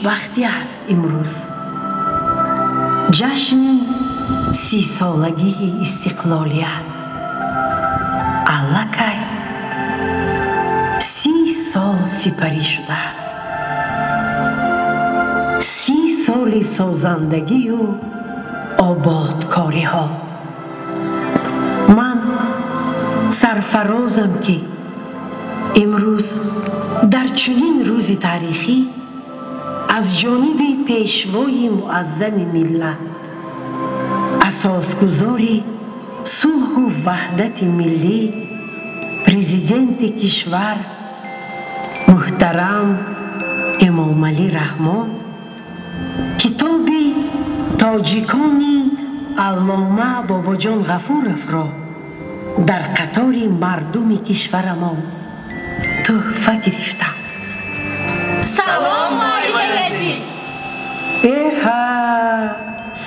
хушбахтӣ аст имрӯз. Ҷашни 30-солагии истиқлолият. Аллакай 30 сол сипарӣ шудааст. 30 соли созандагию ободкориҳо. Ман сарфарозам, ки имрӯз дар чунин рӯзи таърихӣ аз ҷониби пешвои муаззами миллат, асосгузори сулҳу ваҳдати миллӣ, президенти кишвар муҳтарам Эмомалӣ Раҳмон китоби тоҷикони Аллома Бобоҷон Ғафуровро дар қатори мардуми кишварамон тӯҳфа гирифтам. Салом, муаллимаи азиз! Эҳа,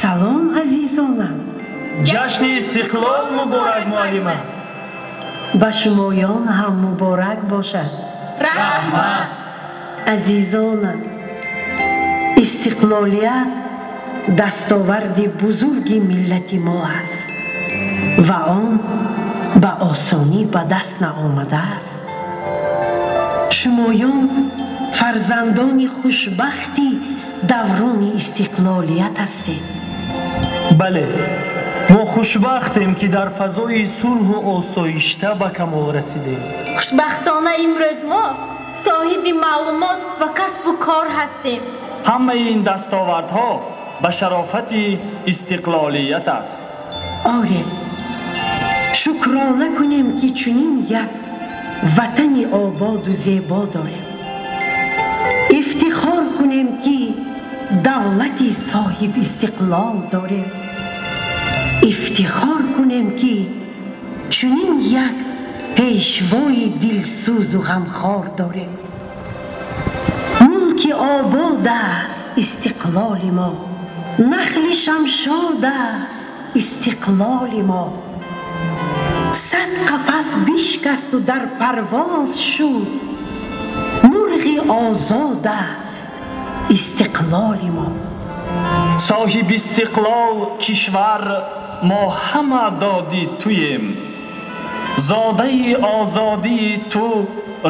салом, азизонам! Ҷашни истиқлол муборак, муаллима! Ба шумоён ҳам муборак бошад. Раҳмат! Азизонам, истиқлолият дастоварди бузурги миллати мо аст ва он ба осонӣ ба даст наомадааст. Шумоён фарзандони хушбахти даврони истиқлолият ҳастед. Бале, мо хушбахтем, ки дар фазои сулҳу осоишта ба камол расидем. Хушбахтона имрӯз мо соҳиби маълумот ва касбу кор ҳастем. Ҳамаи ин дастовардҳо ба шарофати истиқлолият аст. Оре, шукрона кунем, ки чунин як ватани ободу зебо дорем. Ифтихор кунем, ки давлати соҳибистиқлол дорем. Ифтихор кунем, ки чунин як пешвои дилсӯзу ғамхор дорем. Мулки обод аст истиқлоли мо, нахли шамшод аст истиқлоли мо. 100 қафас бишкасту дар парвоз шуд, мурғи озод аст истиқлоли мо. Соҳибистиқлол кишвар мо ҳама доди туем. Зодаи озодии ту,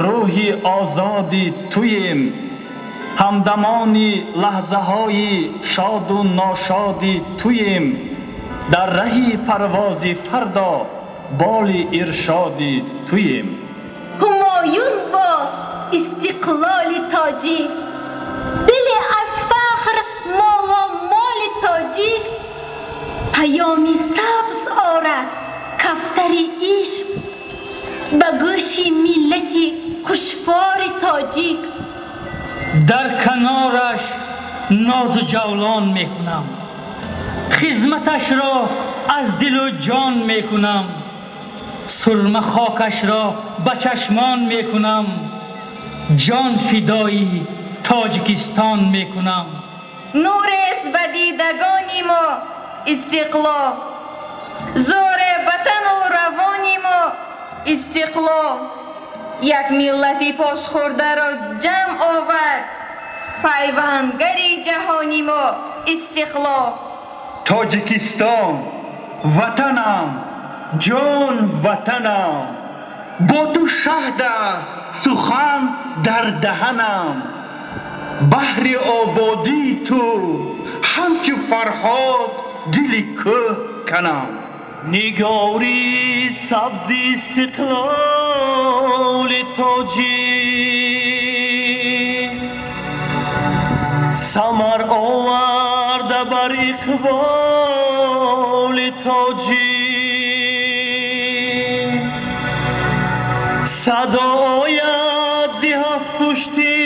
рӯҳи озоди туем. Ҳамдамони лаҳзаҳои шоду ношоди туем. Дар раҳи парвози фардо боли иршоди туем. Ҳумоюн бод истиқлоли тоҷик, дили аз фахр моломоли тоҷик, паёми сабз орад кафтари ишқ ба гӯши миллати хушфори тоҷик. Дар канораш нозу ҷавлон мекунам, хизматашро аз дилу ҷон мекунам, сурма хокашро ба чашмон мекунам, ҷон фидои Тоҷикистон мекунам. Нурест ба дидагони мо истиқлол, зӯре ба тану равони мо истиқлол. Як миллати пошхӯрдаро ҷамъ овард, пайвандгари ҷаҳони мо истиқлол. Тоҷикистон ватанам, ҷон ватанам, бо ту шаҳд аст сухан дар даҳанам. Баҳри ободии ту ҳамчу Фарҳод дили кӯҳ канам. Нигори сабзи истиқлоли тоҷик, самар оварда бар иқболи тоҷик, садо ояд зи ҳафт пушти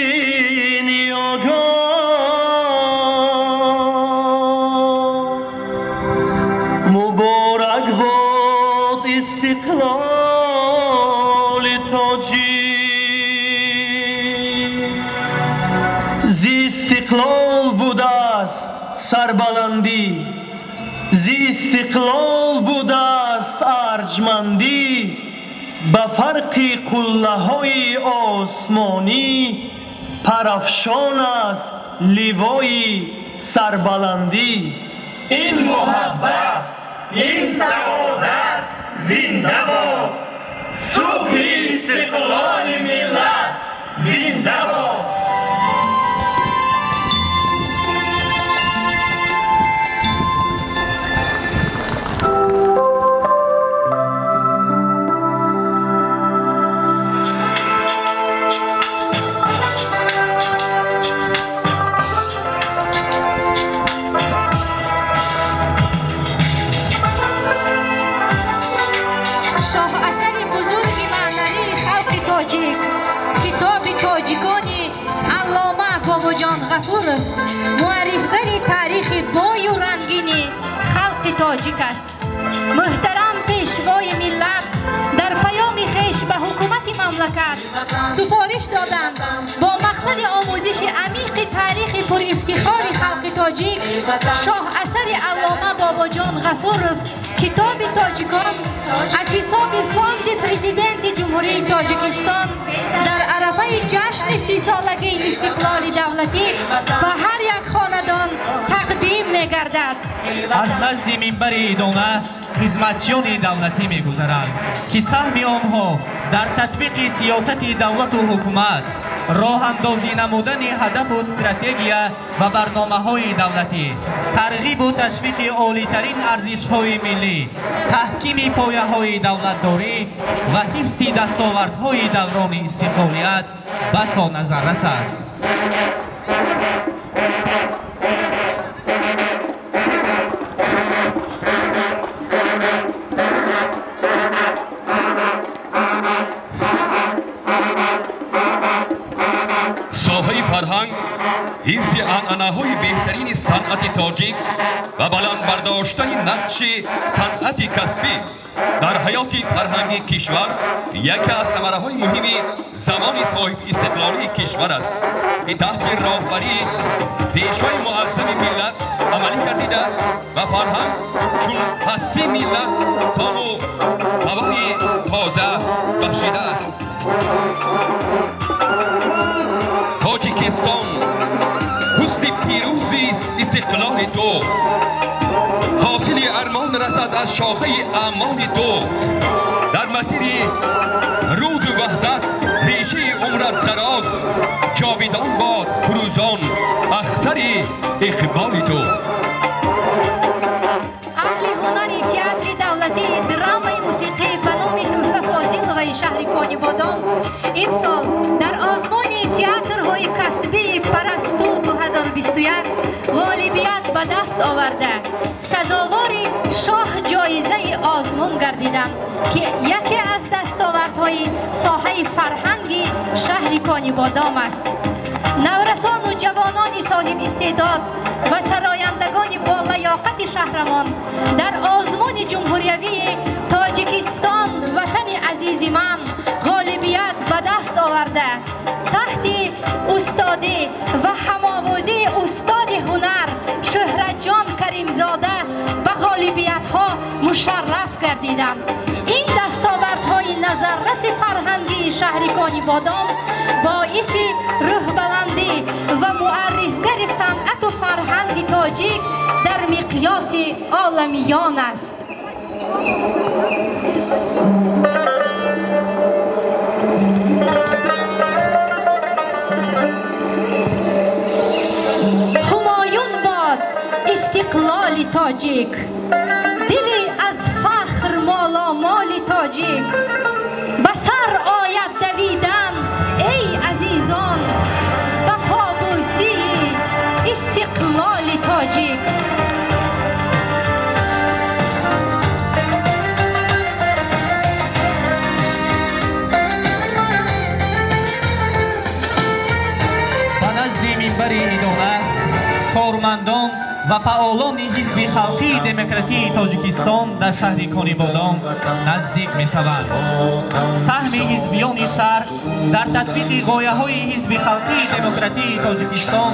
ниёгон, муборак бод истиқлоли тоҷик. Зи истиқлол будааст сарбаландӣ, зи истиқлол будааст арҷмандӣ, ба фарқи қуллаҳои осмонӣ парафшон аст ливои сарбаландӣ. Ин муҳаббат, ин саодат зинда бод, субҳи истиқлоли миллат зинда бод. Бобоҷон Ғафуров муаррифгари таърихи бою рангини халқи тоҷик аст. Муҳтарам пешвои миллат дар паёми хеш ба ҳукумати мамлакат супориш доданд бо мақсади омӯзиши амиқи таърихи пурифтихори халқи тоҷик шоҳасари аллома Бобоҷон Ғафуров китоби тоҷикон аз ҳисоби фонди президенти Ҷумҳурии Тоҷикистон дар арафаи ҷашни 30-солагии истиқлоли давлатӣ ба ҳар як хонадон тақдим мегардад. Аз назди минбари идона хизматчиёни давлатӣ мегузаранд, ки саҳми онҳо дар татбиқи сиёсати давлату ҳукумат, роҳандозӣ намудани ҳадафу стратегия ва барномаҳои давлатӣ, тарғибу ташвиқи олитарин арзишҳои миллӣ, таҳкими пояҳои давлатдорӣ ва ҳифзи дастовардҳои даврони истиқлолият басо назаррас аст. Соҳаи фарҳанг ҳифзи анъанаҳои беҳтарини санъати тоҷик ва баланд бардоштани нақши санъати касбӣ дар ҳаёти фарҳангии кишвар яке аз самараҳои муҳими замони соҳибистиқлолии кишвар аст, ки таҳти роҳбарии пешвои муаззами миллат амалӣ гардида ва фарҳанг чун ҳастии миллат тобу ҳавои тоза бахшидааст. Тоҷикистон ҳусни пирӯзист истиқлоли ту, ҳосили армон расад аз шохаи аъмоли ту. Дар масири руду ваҳдат решаи умрат дароз, ҷовидон бод фурӯзон ахтари иқболи ту. Аҳли ҳунари театри давлатии драмаи мусиқӣ ба номи Тӯҳфа Фозиловаи шаҳри Конибодом имсол дар озмуни театрҳои касбии Парасту 2021 ғолибият ба даст оварда, сазовори шоҳ ҷоизаи озмун гардиданд, ки яке аз дастовардҳои соҳаи фарҳанги шаҳри Конибодом аст. Наврасону ҷавонони соҳибистеъдод ва сарояндагони болаёқати шаҳрамон дар озмуни ҷумҳуриявии Тоҷикистон ватани азизи ман ғолибият ба даст оварда, таҳти устодӣ ва ҳамовозии устоди ҳунар Шӯҳратҷон Каримзода ба ғолибиятҳо мушарраф гардиданд. Ин дастовардҳои назарраси фарҳангии шаҳри Конибодом боиси рӯҳбаландӣ ва муаррифгари санъату фарҳанги тоҷик дар миқёси оламиён аст. Ҳумоюн бод истиқлоли тоҷик, дили аз фахр моломоли тоҷик, ба сар ояд давидан эй азизон ба побусии истиқлоли тоҷик. Ба назди минбари идона кормандон ва фаъолони ҳизби халқии демократии Тоҷикистон дар шаҳри Конибодом наздик мешаванд. Саҳми ҳизбиёни шаҳр дар татбиқи ғояҳои ҳизби халқии демократии Тоҷикистон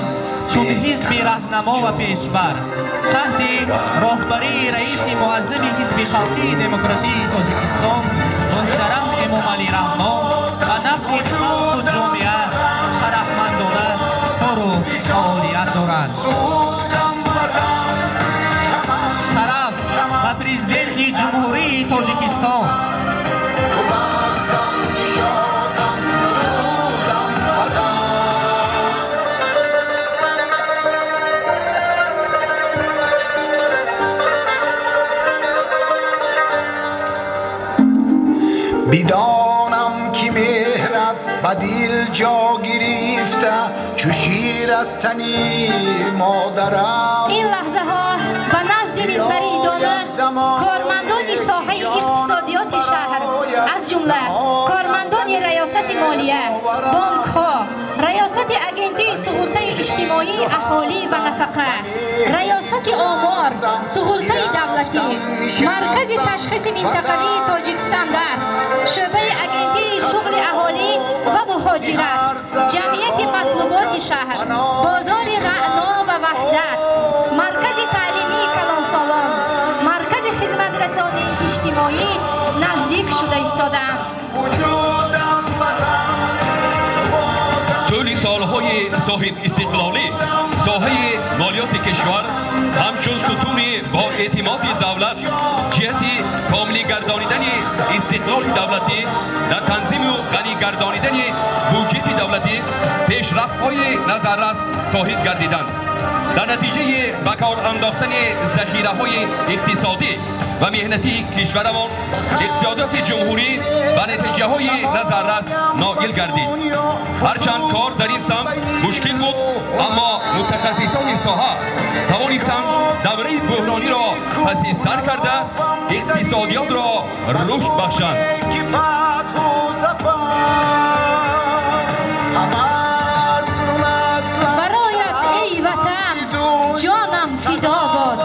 чун ҳизби раҳнамо ва пешбар таҳти роҳбарии раиси муаззами ҳизби халқии демократии Тоҷикистон муҳтарам Эмомалӣ Раҳмон ба нафъи халқу ҷомеа шарафмандона кору фаъолият Тоҷикистон. Бидонам ки меҳрат ба дил ҷо гирифта, чу шир аз тани модарам. Ин лаҳзаҳо ба назди минбари идона кормандони соҳаи иқтисодиёти шаҳр, аз ҷумла кормандони раёсати молия, бонкҳо, раёсати агентии суғуртаи иҷтимоии аҳолӣ ва нафақа, раёсати омор, суғуртаи давлатӣ, маркази ташхиси минтақавии Тоҷикстандарт, шӯъбаи агентии шуғли аҳолӣ ва муҳоҷират, ҷамъияти матлуботи шаҳр, бозори Раъно ва Ваҳдат, маркази таълимии калонсолон, маркази хизматрасонии иҷтимоӣ наздик шуда истодаанд. Тӯли солҳои соҳибистиқлолӣ соҳаи молиёти кишвар ҳамчун сутуни боэътимоди давлат ҷиҳати комилигардонидани истиқлоли давлатӣ дар танзиму ғанигардонидани буҷети давлатӣ пешрафтҳои назаррас соҳиб гардиданд. Дар натиҷаи ба кор андохтани захираҳои иқтисодӣ ва меҳнатии кишварамон иқтисодиёти ҷумҳурӣ ба натиҷаҳои назаррас ноил гардид. Ҳарчанд кор дар ин самт мушкил буд, аммо мутахассисони соҳа тавонистанд давраи буҳрониро паси сар карда иқтисодиётро рушд бахшанд. Бароят эй ватан ҷонам фидо бод,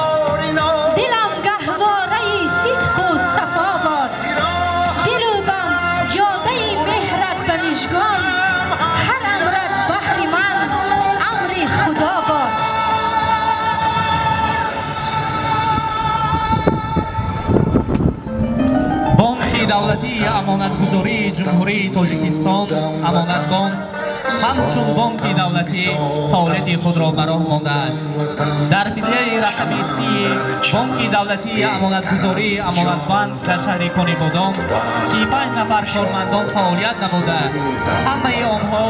дилам гаҳвораи сидқу сафо бод, бирӯбам ҷодаи меҳрат ба мижгон, ҳар амрат баҳри ман амри худо бод. Бонки давлатии амонатгузории Ҷумҳурии Тоҷикистон Амонатбонк ҳамчун бонки давлатӣ фаъолияти худро ба роҳ мондааст. Дар филияи рақами 30 бонки давлатии амонатгузории Амонатбанк дар шаҳри Конибодом 35 нафар кормандон фаъолият намуда, ҳамаи онҳо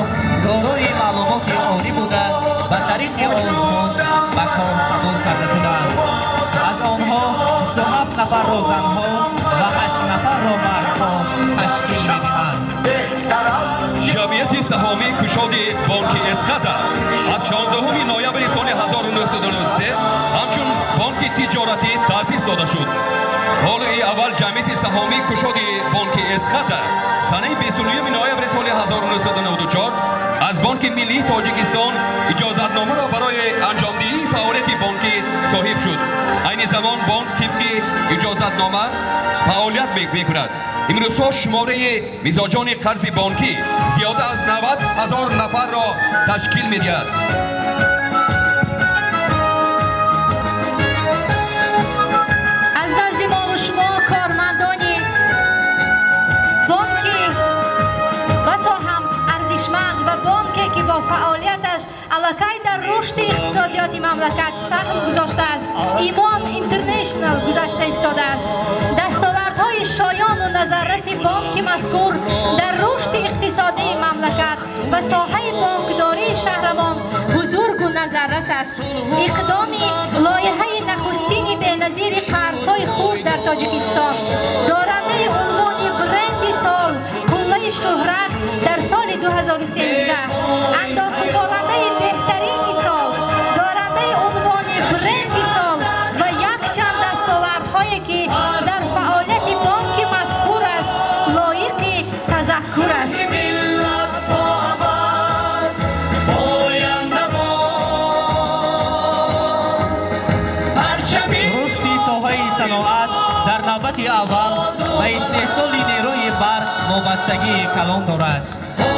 дорои маълумоти олӣ буда, ба тариқи озмун ба кор қабул карда шудаанд. Аз онҳо 27 нафарро занҳо ва 8 нафарро мардҳо ташкил медиҳанд. Ҷамъияти саҳомии кушоди бонки Эсхата аз 16 ноябри соли 1993 ҳамчун бонки тиҷоратӣ таъсис дода шуд. Ҳолои аввал ҷамъияти саҳомии кушоди бонки Эсхата санаи 29 ноябри соли 1994 аз Бонки Миллии Тоҷикистон иҷозатномаро барои анҷомдиҳии фаъолияти бонкӣ соҳиб шуд. Айни замон бонк тибқи иҷозатнома фаъолият мекунад. Имрӯзҳо шумораи мизоҷони қарзи бонкӣ зиёда аз 90 ҳазор нафарро ташкил медиҳад. Аз назди мову шумо кормандони бонки басо ҳам арзишманд ва бонке ки бо фаъолияташ аллакай дар рушди иқтисодиёти мамлакат саҳм гузоштааст, Имон Интернешнал гузашта истодааст. Дастовардҳои шоёну назарраси бонки мазкур дар рушди иқтисодии мамлакат ва соҳаи бонкдории шаҳрамон бузургу назаррас аст. Иқдоми лоиҳаи нахустини беназири қарзҳои хурд дар Тоҷикистон, дорандаи унвони бренди сол қуллаи шӯҳрат дар соли 2013, андозсупорандаи беҳтарини сол, дорандаи унвони бренди сол ва якчанд дастовардҳое ки дар фаъолияти бонки мазкур аст, лоиқи тазаккур аст. Рушди соҳаи саноат дар навбати аввал ба истеҳсоли нерӯи барқ вобастагии калон дорад.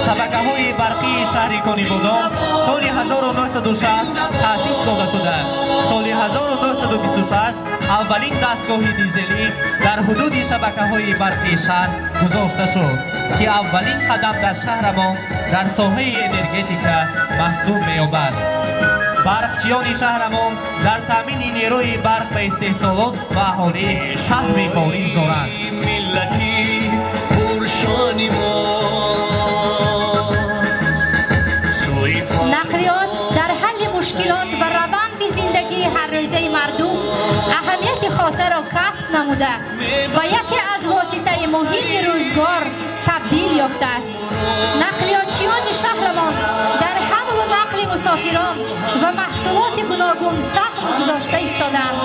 Шабакаҳои барқии шаҳри Конибодом соли 1960 таъсис дода шуда, соли 1926 аввалин дастгоҳи дизелӣ дар ҳудуди шабакаҳои барқии шаҳр гузошта шуд, ки аввалин қадам дар шаҳрамон дар соҳаи энергетика маҳсуб меёбад. Барқчиёни шаҳрамон дар таъмини нерӯи барқ ба истеҳсолот ва аҳолӣ саҳми бориз доранд. намуда ба яке аз воситаи муҳими рӯзгор табдил ёфтааст. Нақлиётчиёни шаҳрамон дар ҳамлу нақли мусофирон ва маҳсулоти гуногун саҳм гузошта истодаанд.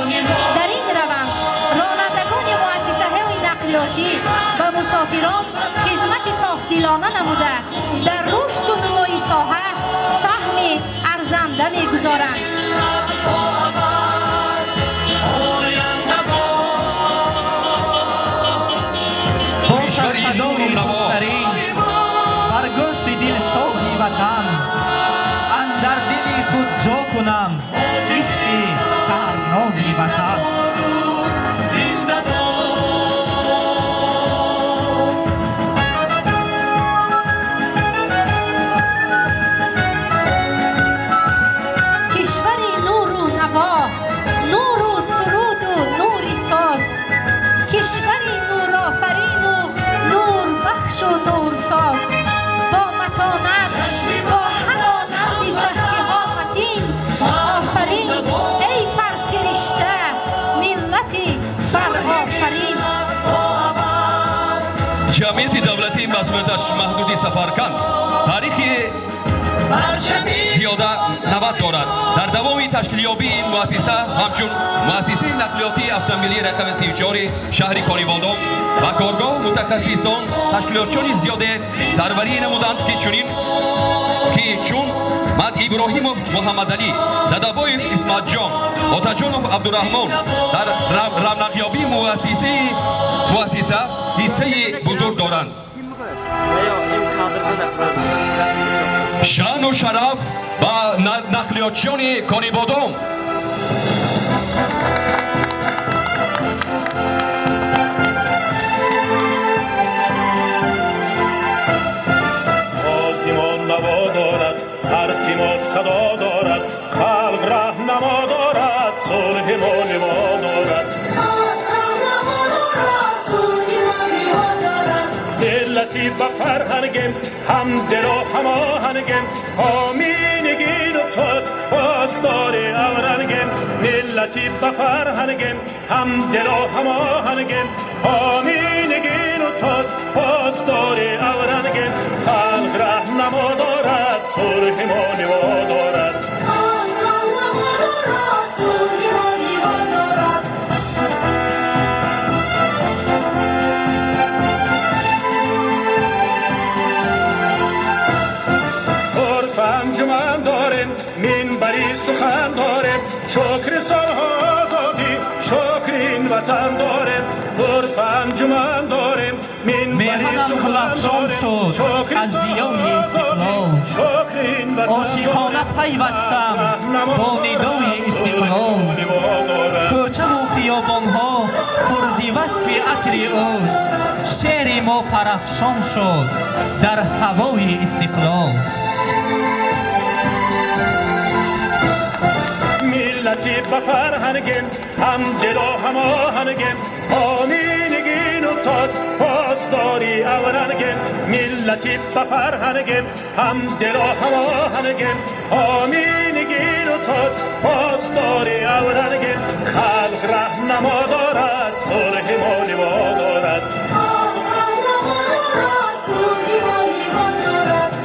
Дар ин раванд ронандагони муассисаҳои нақлиётӣ ба мусофирон хизмати софдилона намуда дар рушду нумӯи соҳа саҳми арзанда мегузоранд. Садои хуштарин бар гӯши дилсози ватан, андар дили худ ҷо кунам ишқи сарнози ватан. Кишвари нуру наво, нуру суруду нури соз, кишвари нурофарину нурбахшу нурсоз, бо матонат, бо ҳамонанди сахтиҳо матин, офарин эй фарсиришта миллати барофарин. Ҷамъияти давлатии масъулияташ маҳдуди Сафарканд таърихи зиёда 90 дорад. Дар давоми ташкилёбии муассиса ҳамчун муассисаи нақлиётии автомобилии рақами 34 шаҳри Конибодом ва коргоҳ мутахассисон ташкилотчиёни зиёде сарварӣ намуданд, ки чун Мад Иброҳимов Муҳаммадалӣ, Дадабоев Исматҷон, Отаҷонов Абдураҳмон дар равнақёбии муассиса ҳиссаи бузург доранд. Шаъну шараф ба нақлиётчиёни Конибодом. Мо наво дорад, ҳарфи мо садо дорад, халқ раҳнамо дорад, сулҳи мо ливо дорад. Миллати ба фарҳангем, ҳамдилу ҳамоҳангем, оминигину тот посдори аврангем. Миллати ба фарҳангем, ҳамдилу ҳамоҳангем, оминигину тот посдори аврангем. Халқ раҳнамо дорад, сулҳи мо ливо дорад. Сухан дорем, шукри солҳо озодӣ, шукри ин ватан дорем, ғурф анҷуман дорем, меҳанам гулафшон шуд аз зиёи истиқлол, ошиқона пайвастам бо нидои истиқлол. Кӯчаву хиёбонҳо пурзи васфи атри ӯст, шеъри мо парафшон шуд дар ҳавои истиқлол. Миллати ба фарҳангем, ҳамдилу ҳамоҳангем, оминигину тоҷ посдори аврангем. Миллати ба фарҳангем, ҳамдилу ҳамоҳангем, оминигину тоҷ посдори аврангем. Халқ раҳнамо дорад, сулҳи мо ливо дорад.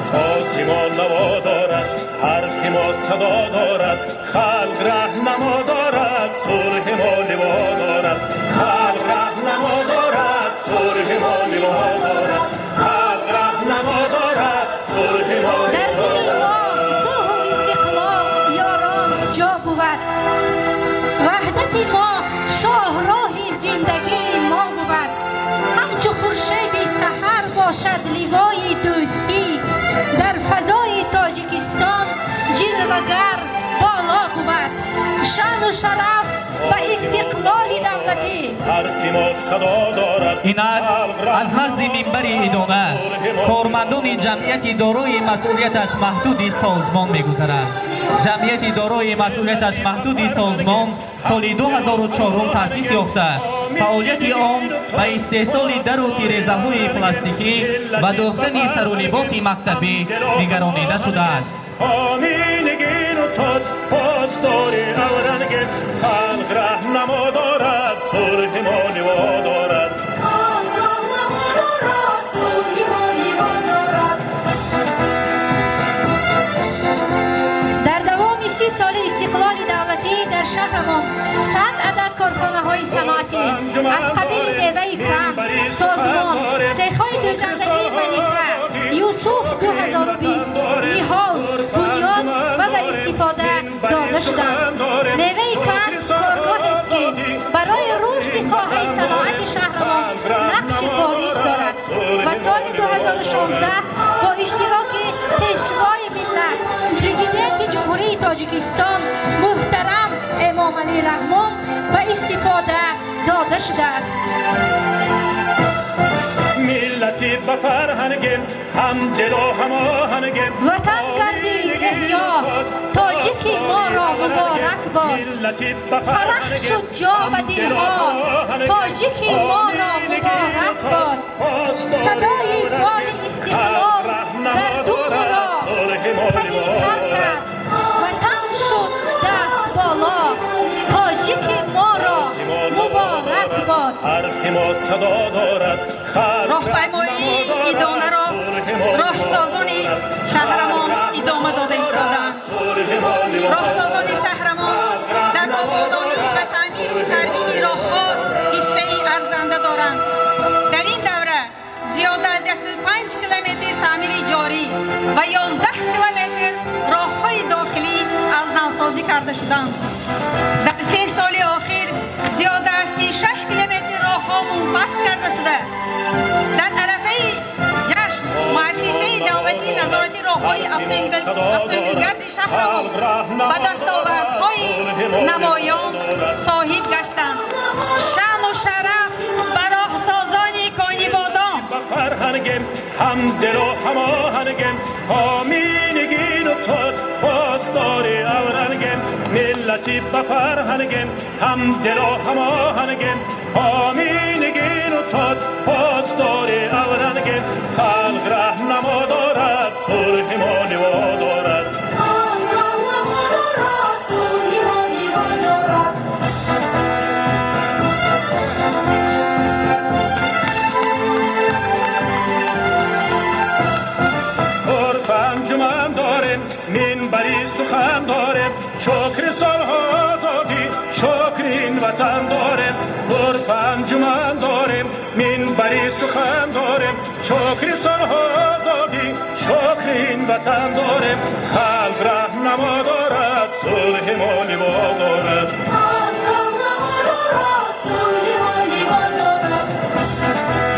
Сози мо наво дорад, ҳарфи мо садо дорад, халқ раҳнамо дорад, сулҳи мо ливо дорад. Халқ раҳнамо дорад, сулҳи мо ливо дорад. Халқ раҳнамо дорад, сулҳи мо ливо дорад. Дар дили мо сулҳу истиқлол ёрон ҷо бувад, ваҳдати мо шоҳроҳи зиндагии мо бувад. Ҳамчу хуршеди саҳар бошад ливои дӯстӣ, дар фазои Тоҷикистон ҷилвагар боло бувад. Шаъну шараф ба истиқлоли давлатӣ. Инак аз назди минбари идона кормандони ҷамъияти дорои масъулияташ маҳдуди созмон мегузаранд. Ҷамъияти дорои масъулияташ маҳдуди созмон соли 2004 таъсис ёфта, фаъолияти он ба истеҳсоли дару тирезаҳои пластикӣ ва дӯхтани сару либоси мактабӣ нигаронида шудааст. Оминигину тоҷ посдори аврангем. Халқ раҳнамо дорад, сулҳи мо ливо дорад. Дар давоми 30 соли истиқлоли давлатӣ дар шаҳрамон 100 адад корхонаҳои саноатӣ аз қабили меваи кам, созмон, цехҳои дӯзандагии Малика, Юсуф 2020, Ниҳол, Бунёд ва ба истифода дода шуданд. Меваи кам коргоҳест, ки барои рушди соҳаи саноати шаҳрамон нақши бориз дорад ва соли 2016 бо иштироки Пешвои миллат, Президенти Ҷумҳурии Тоҷикистон муҳтарам Эмомалӣ Раҳмон ба истифода дода шудааст. Миллати ба фарҳангем, ҳамдилу ҳамоҳангем. Ватан гардид эҳё, тоҷики моро муборак бод. Фараҳ шуд ҷо ба дилҳо, тоҷики моро муборак бод. Садои боли истиқлол гардунро паҳинтар кард. Ватан шуд даст боло, тоҷики моро муборак бод. Ҳарфи мо садо дорад. Роҳпаймоии идонаро роҳсозони шаҳрамон идома дода истодаанд. Роҳсозони шаҳрамон дар ободонӣ ва таъмиру тармими роҳҳо ҳиссаи арзанда доранд. Дар ин давра зиёда аз 105 километр таъмири ҷорӣ ва 11 километр роҳҳои дохилӣ аз навсозӣ карда шуданд. Дар 3 соли охир зиёда аз 36 километр роҳҳо мунфасл карда шуда. Дар арафаи ҷашн муассисаи давлатии назорати роҳҳои автомобилгарди шаҳрамон ба дастовардҳои намоён соҳиб гаштанд. Шаъну шараф ба роҳсозони Конибодом. Ба фарҳангем, ҳамдилу ҳамоҳангем, оминигину тоҷ посдори аврангем. Миллати ба фарҳангем, ҳамдилу ҳамоҳангем, оминигину тоҷ посдори аврангем. Халқ раҳнамо дорад, сулҳи мо ливо дорад. Минбари сухан дорем, шукри солҳо озодӣ, шукри ин ватан дорем. Ғурф анҷуман дорем, минбари сухан дорем, шукри солҳо озодӣ, шукри ин ватан дорем. Халқ раҳнамо дорад, сулҳи мо ливо дорад.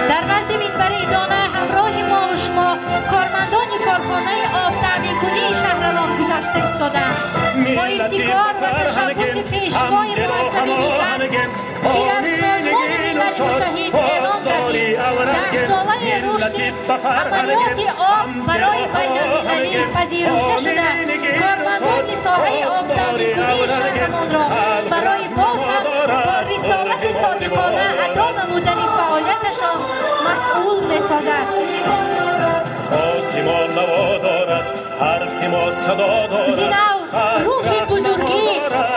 Дар назди минбари идона ҳамроҳи мо ва шумо кормандони корхонаи обтаъминкунии шаҳрамон гузашта истодаанд. Бо ибтикор ва ташаббуси Пешвои муаззами миллат, ки дар Созмони Милали Муттаҳид эълон гардид, 10-солаи рушди амалиёти об барои байналмилалӣ пазируфта шуда, кормандони соҳаи обтаъминкунии шаҳрамонро барои боз ҳам бо рисолати содиқона адо намудани фаъолияташон масъул месозад. Сози мо наво дорад, ҳарфи мо садо дорад. Зинав рӯҳи бузургӣ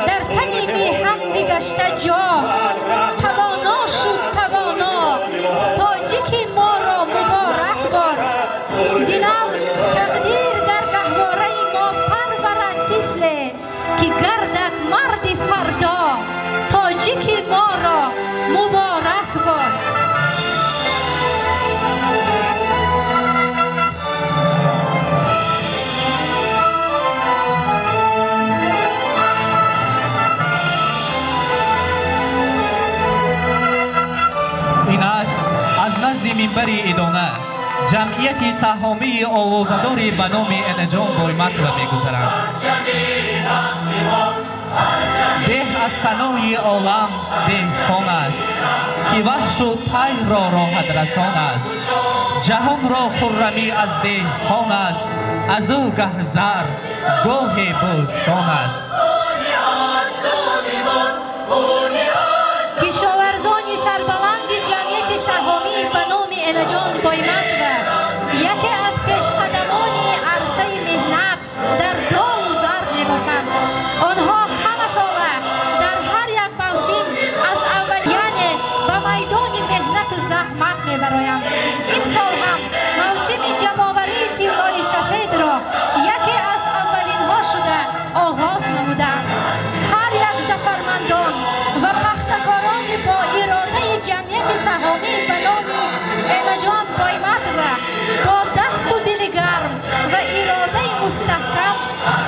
дар тани меҳан бигашта ҷо. Тавоно шуд тавоно, тоҷики моро муборак бод. Зинав тақдир дар гаҳвораи мо парварад тифле, ки гардад марди фардо. Тоҷики моро муборак бод. Инак аз назди минбари идона ҷамъияти саҳомии овозадори ба номи Энаҷон Бойматова мегузаранд. Деҳ аз санои олам деҳқон аст, ки ваҳшу тайрро роҳатрасон аст. Ҷаҳонро хуррамӣ аз деҳқон аст, аз ӯ гаҳ зар гоҳе бӯстон аст. Кишоварзони сарбаланди ҷамъияти саҳомӣ ба номи Энаҷон Бойматова яке аз пешқадамони арсаи меҳнат дар долу зар мебошанд. Эмаҷон Бойматова бо дасту дили гарм ва иродаи мустаҳкам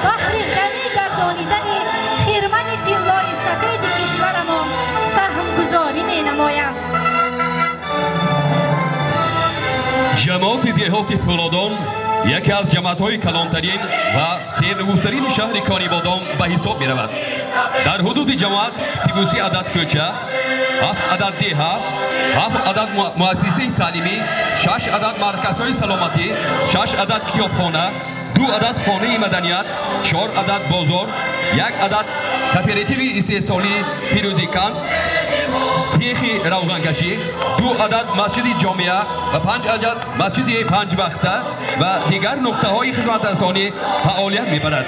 баҳри ғанӣ гардонидани хирмани тиллои сафеди кишварамон саҳмгузорӣ менамоянд. Ҷамоати деҳоти Пӯлодон яке аз ҷамоатҳои калонтарин ва сернуфузтарини шаҳри Конибодом ба ҳисоб меравад. Дар ҳудуди ҷамоат 33 адад кӯча, 7 адад деҳа, 7 адад муассисаи таълимӣ, 6 адад марказҳои саломатӣ, 6 адад китобхона, 2 адад хонаи маданият, 4 адад бозор, 1 адад кооперативи истеҳсолии Фирӯзиканд, сехи равғанкашӣ, 2 адад масҷиди ҷомеа ва 5 адад масҷиди панҷвақта ва дигар нуқтаҳои хизматрасонӣ фаъолият мебарад.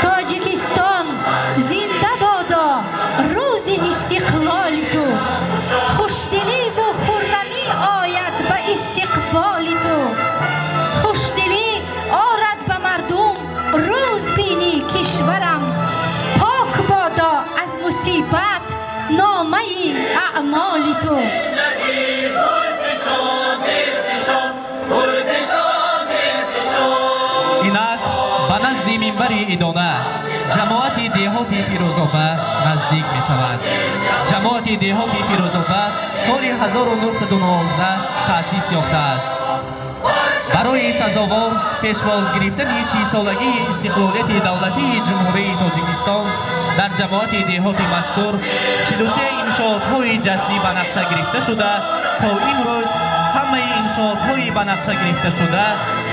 Тоҷикистон зинда бодо, рӯзи истиқлоли ту, хушдиливу хуррамӣ ояд ба истиқболи ту, хушдилӣ орад ба мардум рӯз бинӣ кишварам, пок бодо аз мусибат номаи аъмоли ту. Инак ба назди минбари идона ҷамоати деҳоти Фирӯзоба наздик мешавад. Ҷамоати деҳоти Фирӯзоба соли 1919 таъсис ёфтааст. Барои сазовор пешвоз гирифтани 30-солагии истиқлолияти давлатии Ҷумҳурии Тоҷикистон дар ҷамоати деҳоти мазкур 43 иншоотҳои ҷашнӣ ба нақша гирифта шуда, то имрӯз ҳамаи иншоотҳои ба нақша гирифташуда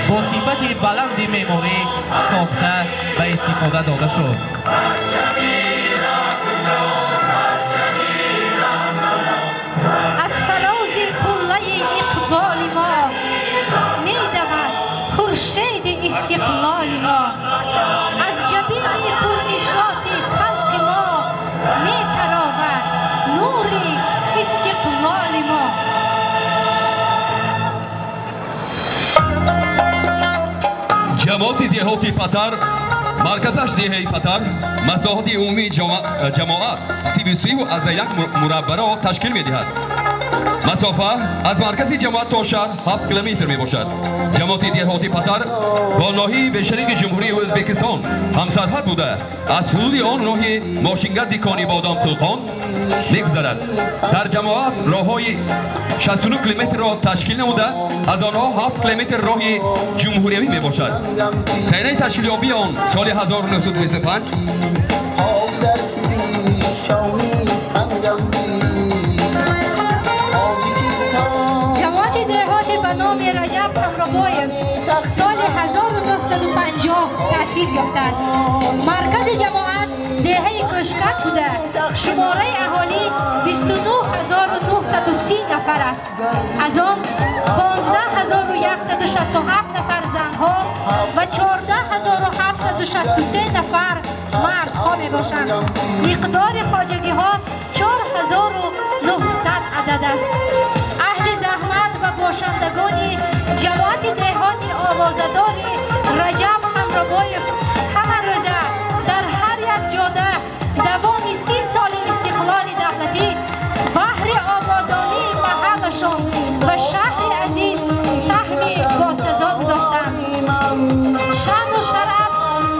бо сифати баланди меъморӣ сохта ва истифода дода шуд. Аз фарози қуллаи иқболи мо медавад хуршеди истиқлоли мо, аз ҷабини пурнишоти халқи мо метаровад нури истиқлоли мо. Ҷамоати деҳоти Патар, марказаш деҳаи Патар, масоҳати умумии ҷамоат 33,1 мураббаро ташкил медиҳад. Масофа аз маркази ҷамоат то шаҳр 7 километр мебошад. Ҷамоати деҳоти Патар бо ноҳияи Бешариқи Ҷумҳурии Ӯзбекистон ҳамсарҳад буда, аз ҳудуди он роҳи мошингарди Конибодом Тулқон мегузарад. Дар ҷамоат роҳҳои 69 километрро ташкил намуда, аз онҳо 7 километр роҳи ҷумҳуриявӣ мебошад. Сайраи ташкилёбии он соли 1925 ҷамоати деҳоти ба номи Раҷаб Ҳамробоев соли 1950 таъсис ёфтааст. Маркази ҷамоат деҳаи Кӯшкак буда, шумораи аҳолӣ 29930 нафар аст. Аз он 15167 нафар занҳо ва 14763 нафар мардҳо мебошанд. Миқдори хоҷагиҳо 4900 адад аст. Аҳли заҳмат ва бошандагони ҷамоати деҳоти овозадори Раҷаб Ҳамробоев ҳама рӯза дар ҳар як ҷода давоми 30 соли истиқлоли давлатӣ баҳри ободонии маҳаллашон ва шаҳри азиз саҳми босазо гузоштанд. Шаъну шараф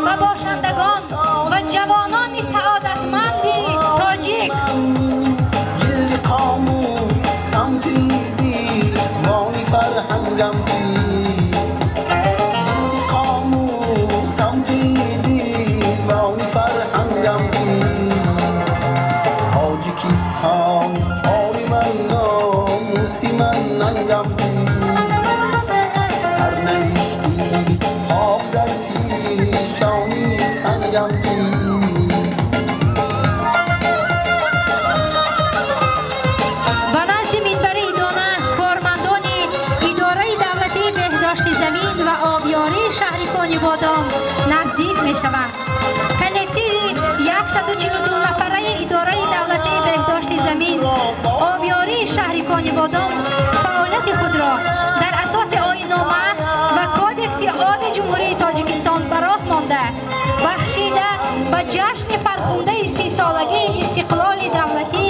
ба бошандагон ва ҷавонони саодатманди тоҷик. Ба назди минбари идона кормандони идораи давлатии беҳдошти замин ва обёрии шаҳри Конибодом наздик мешаванд. Коллективи 142 нафараи идораи давлатии беҳдошти замин обёрии шаҳри Конибодом фаъолияти худро дар асоси оиннома ва кодекси оби Ҷумҳурии Тоҷикистон ба роҳ монд. ва ҷашни фархундаи 30-солагии истиқлоли давлатӣ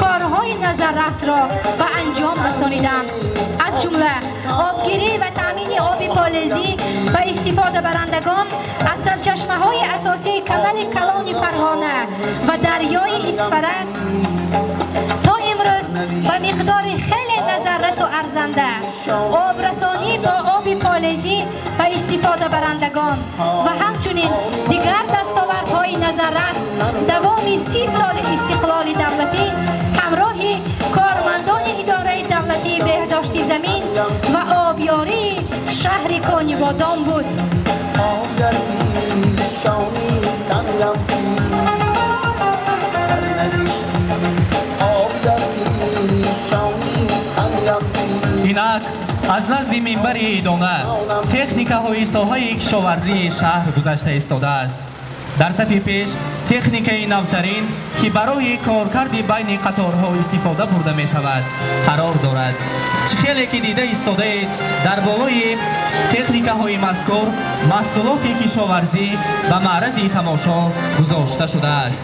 корҳои назаррасро ба анҷом расониданд. Аз ҷумла обгирӣ ва таъмини оби полезӣ ба истифодабарандагон аз сарчашмаҳои асосии канали калони Фарғона ва дарёи Исфара то имрӯз ба миқдори хеле назаррасу арзанда, обрасонӣ бо оби полезӣ ба истифодабарандагон ва ҳамчунин дигар дастовардҳои назаррас давоми 30 соли истиқлоли давлатӣ ҳамроҳи кормандони идораи давлатии беҳдошти замин ва обёрии шаҳри Конибодом буд. Инак аз назди минбари идона техникаҳои соҳаи кишоварзии шаҳр гузашта истодааст. Дар сафи пеш техникаи навтарин, ки барои коркарди байни қаторҳо истифода бурда мешавад, қарор дорад. Чӣ хеле ки дида истодаед, дар болои техникаҳои мазкур маҳсулоти кишоварзӣ ба маърази тамошо гузошта шудааст.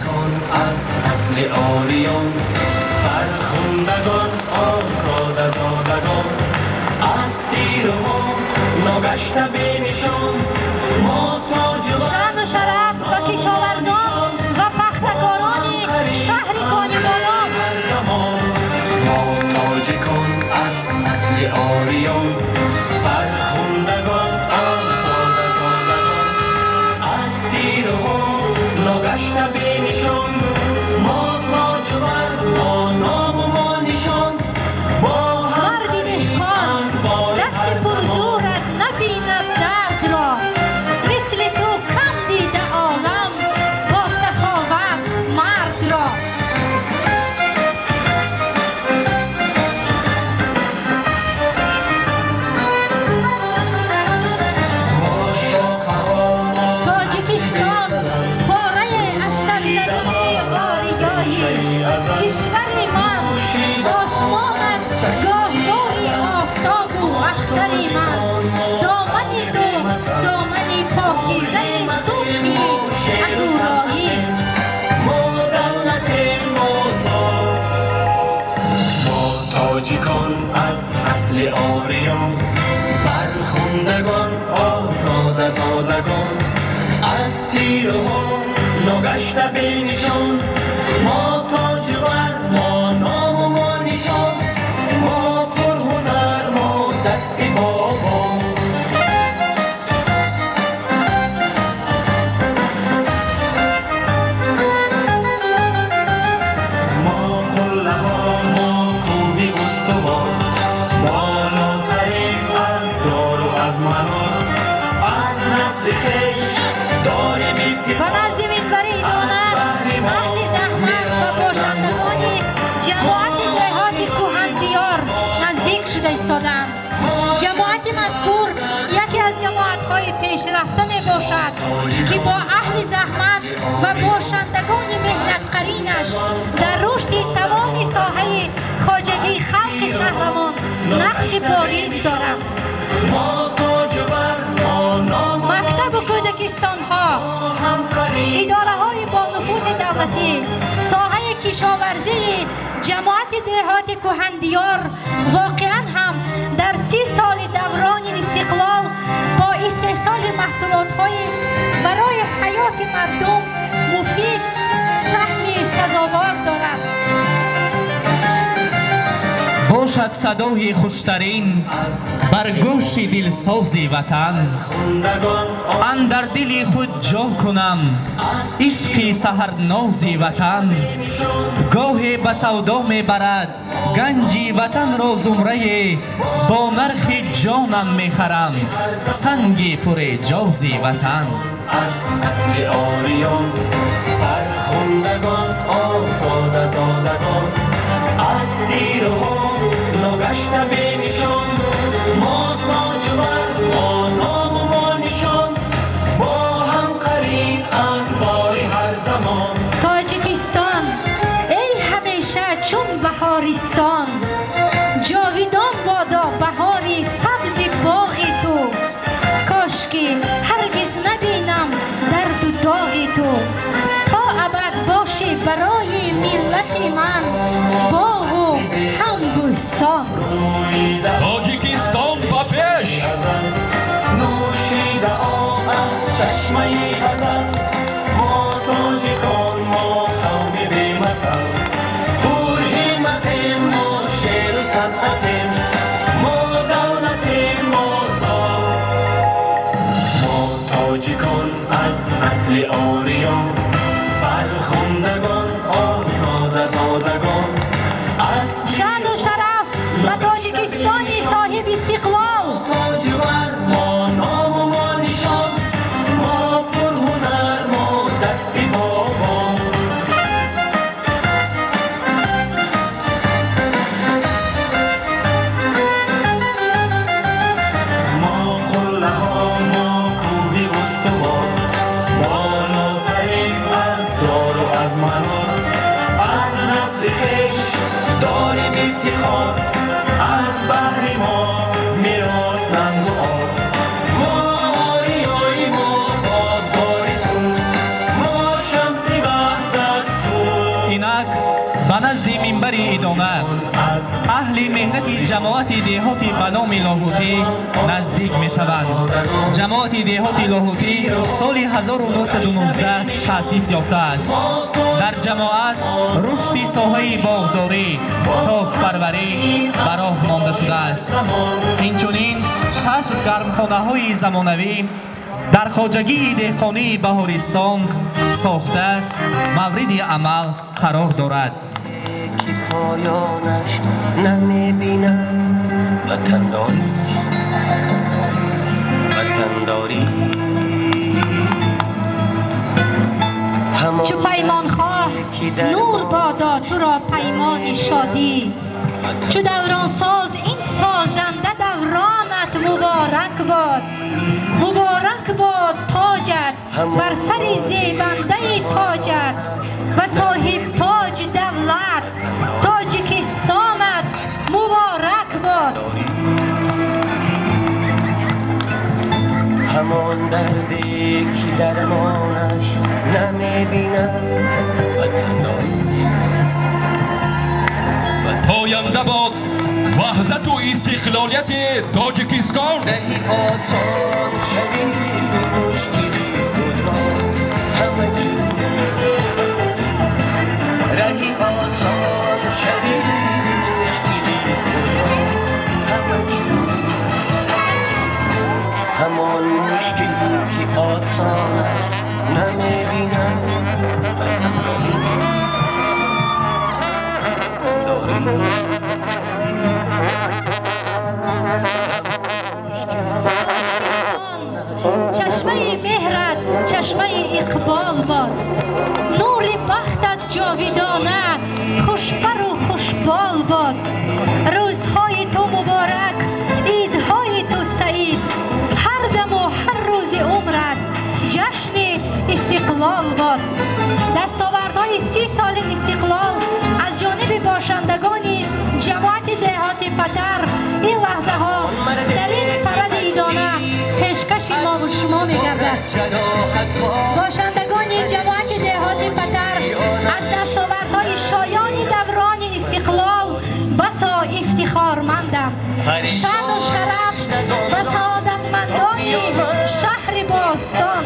Аз асли ориён, фархундагон, озодазодагон, аз тирҳо ногашта бенишон, мо тоҷ шаъну шараф ба кишоварзон ва пахтакорони шаҳри Конибодом. Мо тоҷикон аз асли ориён, фархундагон, озодазодагон, аз тирҳо ногашта бенишон, мо тоҷвар, мо ному мо нишон, бо марди деҳқон дасти пурзӯрат набинад дардро, мисли ту кам дида олам бо саховат мардро. Тоҷикистон порае аз сарзамини ориёӣ, кишвари ман осмон аст гоҳгоҳи офтобу ахтари ман, домани ту домани покизаи субҳи аҳуроӣ. Мо давлатем озод, мо тоҷикон аз асли ориён, фархундагон, озодазодагон, аз тирҳо ногашта бенишон, мо тоҷвар, мо ному мо нишон, мо пурҳунар, мо дасти бобон. Мо қуллаҳо, мо кӯҳи устувор, болотарем аз дору аз манор, аз насли хеш дорем Ба ифтихор. назди минбари идона аҳли заҳмат ва бошандагони ҷамоати деҳоти Кӯҳандиёр наздик шуда истодаанд. Ҷамоати мазкур яке аз ҷамоатҳои пешрафта мебошад, ки бо аҳли заҳмат ва бошандагони меҳнатқаринаш дар рушди тамоми соҳаи хоҷагии халқи шаҳрамон нақши бориз дорад. Мо тоҷвар, мо ному Мактабу кӯдакистонҳо, идораҳои бонуфузи давлатӣ, соҳаи кишоварзии ҷамоати деҳоти Кӯҳандиёр воқеан ҳам дар 30 соли даврони истиқлол бо истеҳсоли маҳсулотҳои барои ҳаёти мардум муфид саҳми сазовор дорад. Бошад садои хуштарин бар гӯши дилсози ватан, андар дили худ ҷо кунам ишқи саҳарнози ватан. Гоҳе ба савдо мебарад ганҷи ватанро зумрае, бо нархи ҷонам мехарам санги пуреҷози ватан. Аз асли ориён, фархундагон, озодазодагон, аз тирҳо ногашта бенишон, мо тоҷвар, мо ному мо нишон, бо ҳам қарин анвори ҳар замон. Тоҷикистон, эй ҳамеша чун баҳористон, ҷовидон бодо баҳори сабзи боғи ту. Кошки ҳаргиз набинам дарду доғи ту. чашмаи ғазал. Мо тоҷикон, мо қавми бемасал, пурҳиматем, мо шеру санъатем, мо давлатем озод. Мо тоҷикон аз насли ориён, фархундагон, озодазодагон. Шаъну шараф ба Тоҷикистони соҳиби истиқлол. Тоҷивар мо ному мо нишон, мо пурҳунар, мо дасти бобон. Мо қуллаҳо, мо кӯҳи устувор, болотарин аз дору аз манор. Аз насли хеш дорем ифтихор, аз баҳри мо мерос нангу ор. Мо ориёи, мо поздори сулҳ, мо шамси ваҳдат сулҳ. Инак ба назди минбари идона аҳли меҳнати ҷамоати деҳоти ба номи Лоҳутӣ наздик мешаванд. Ҷамоати деҳоти Лоҳутӣ соли 1919 таъсис ёфтааст. Дар ҷамоат рушди соҳаи боғдорӣ, токпарварӣ ба роҳ монда шудааст. Инчунин 6 гармхонаҳои замонавӣ дар хоҷагии деҳқонии Баҳористон сохта мавриди амал қарор дорад. Ки поёнаш намебинам, ватандорист, ватандорӣ. Чу паймонхоҳ нур бодо туро паймони шодӣ, чу давронсоз ин созанда давронат муборак бод. Муборак бод тоҷат бар сари зебандаи тоҷат ва соҳиб тоҷ давлат Тоҷикистонат муборак бод. Ҳамон дарде ки дармонаш намебинам, ватандорист. Поянда бод ваҳдату истиқлолияти Тоҷикистон. Раҳи осон шави мушкили худро ҳама ҷӯ, раҳи осон шави мушкили худро ҳама ҷӯ. Ҳамон мушкиле ки осонаш намебинам, ватандорист, ватандорист. Чашмаи меҳрат чашмаи иқбол бод, нури бахтат ҷовидона хушпару хушбол бод. Рӯзҳои ту муборак, идҳои ту саид, ҳар даму ҳар рӯзи умрат ҷашни истиқлол бод. Дастовардҳои 30 соли истиқлол аз ҷониби бошандагони ҷамоати деҳоти Патар ин лаҳзаҳо дар ин паради идона пешкаши мову шумо мегардад. Бошандагони ҷамоати деҳоти Патар аз дастовардҳои шоёни даврони истиқлол басо ифтихормандам. Шаъну шараф ва саодатмандони шаҳри бостон.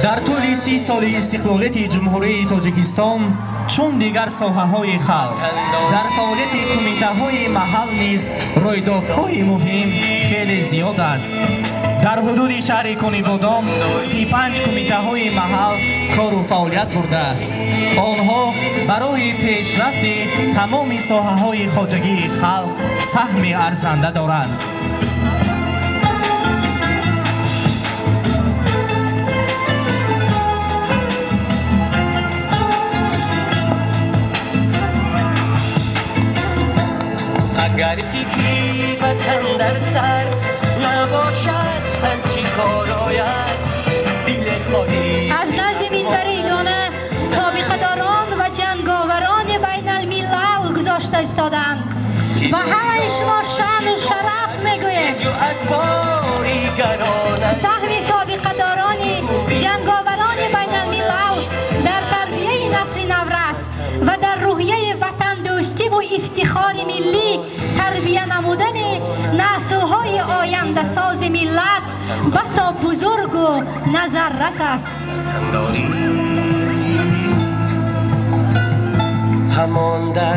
Дар тӯли 30 соли истиқлолияти Ҷумҳурии Тоҷикистон чун дигар соҳаҳои халқ дар фаъолияти кумитаҳои маҳал низ рӯйдодҳои муҳим хеле зиёд аст. Дар ҳудуди шаҳри Конибодом 35 кумитаҳои маҳал кору фаъолият бурда. Онҳо барои пешрафти тамоми соҳаҳои хоҷагии халқ саҳми арзанда доранд. Агар фикри ватан дар сар набошад, сар чӣ кор ояд? Дил хоҳӣ. Аз назди минбари идона собиқадорон ва ҷанговарони байналмилал гузошта истодаанд. Ба ҳамаи шумо шаъну шараф мегӯем. Саҳми собиқадорони ҷанговарони байналмилал дар тарбияи насли наврас ва дар рӯҳияи ватандӯстиву ифтихори миллӣ тарбия намудани наслҳои ояндасоз роҳсози миллат басо бузургу назаррас аст.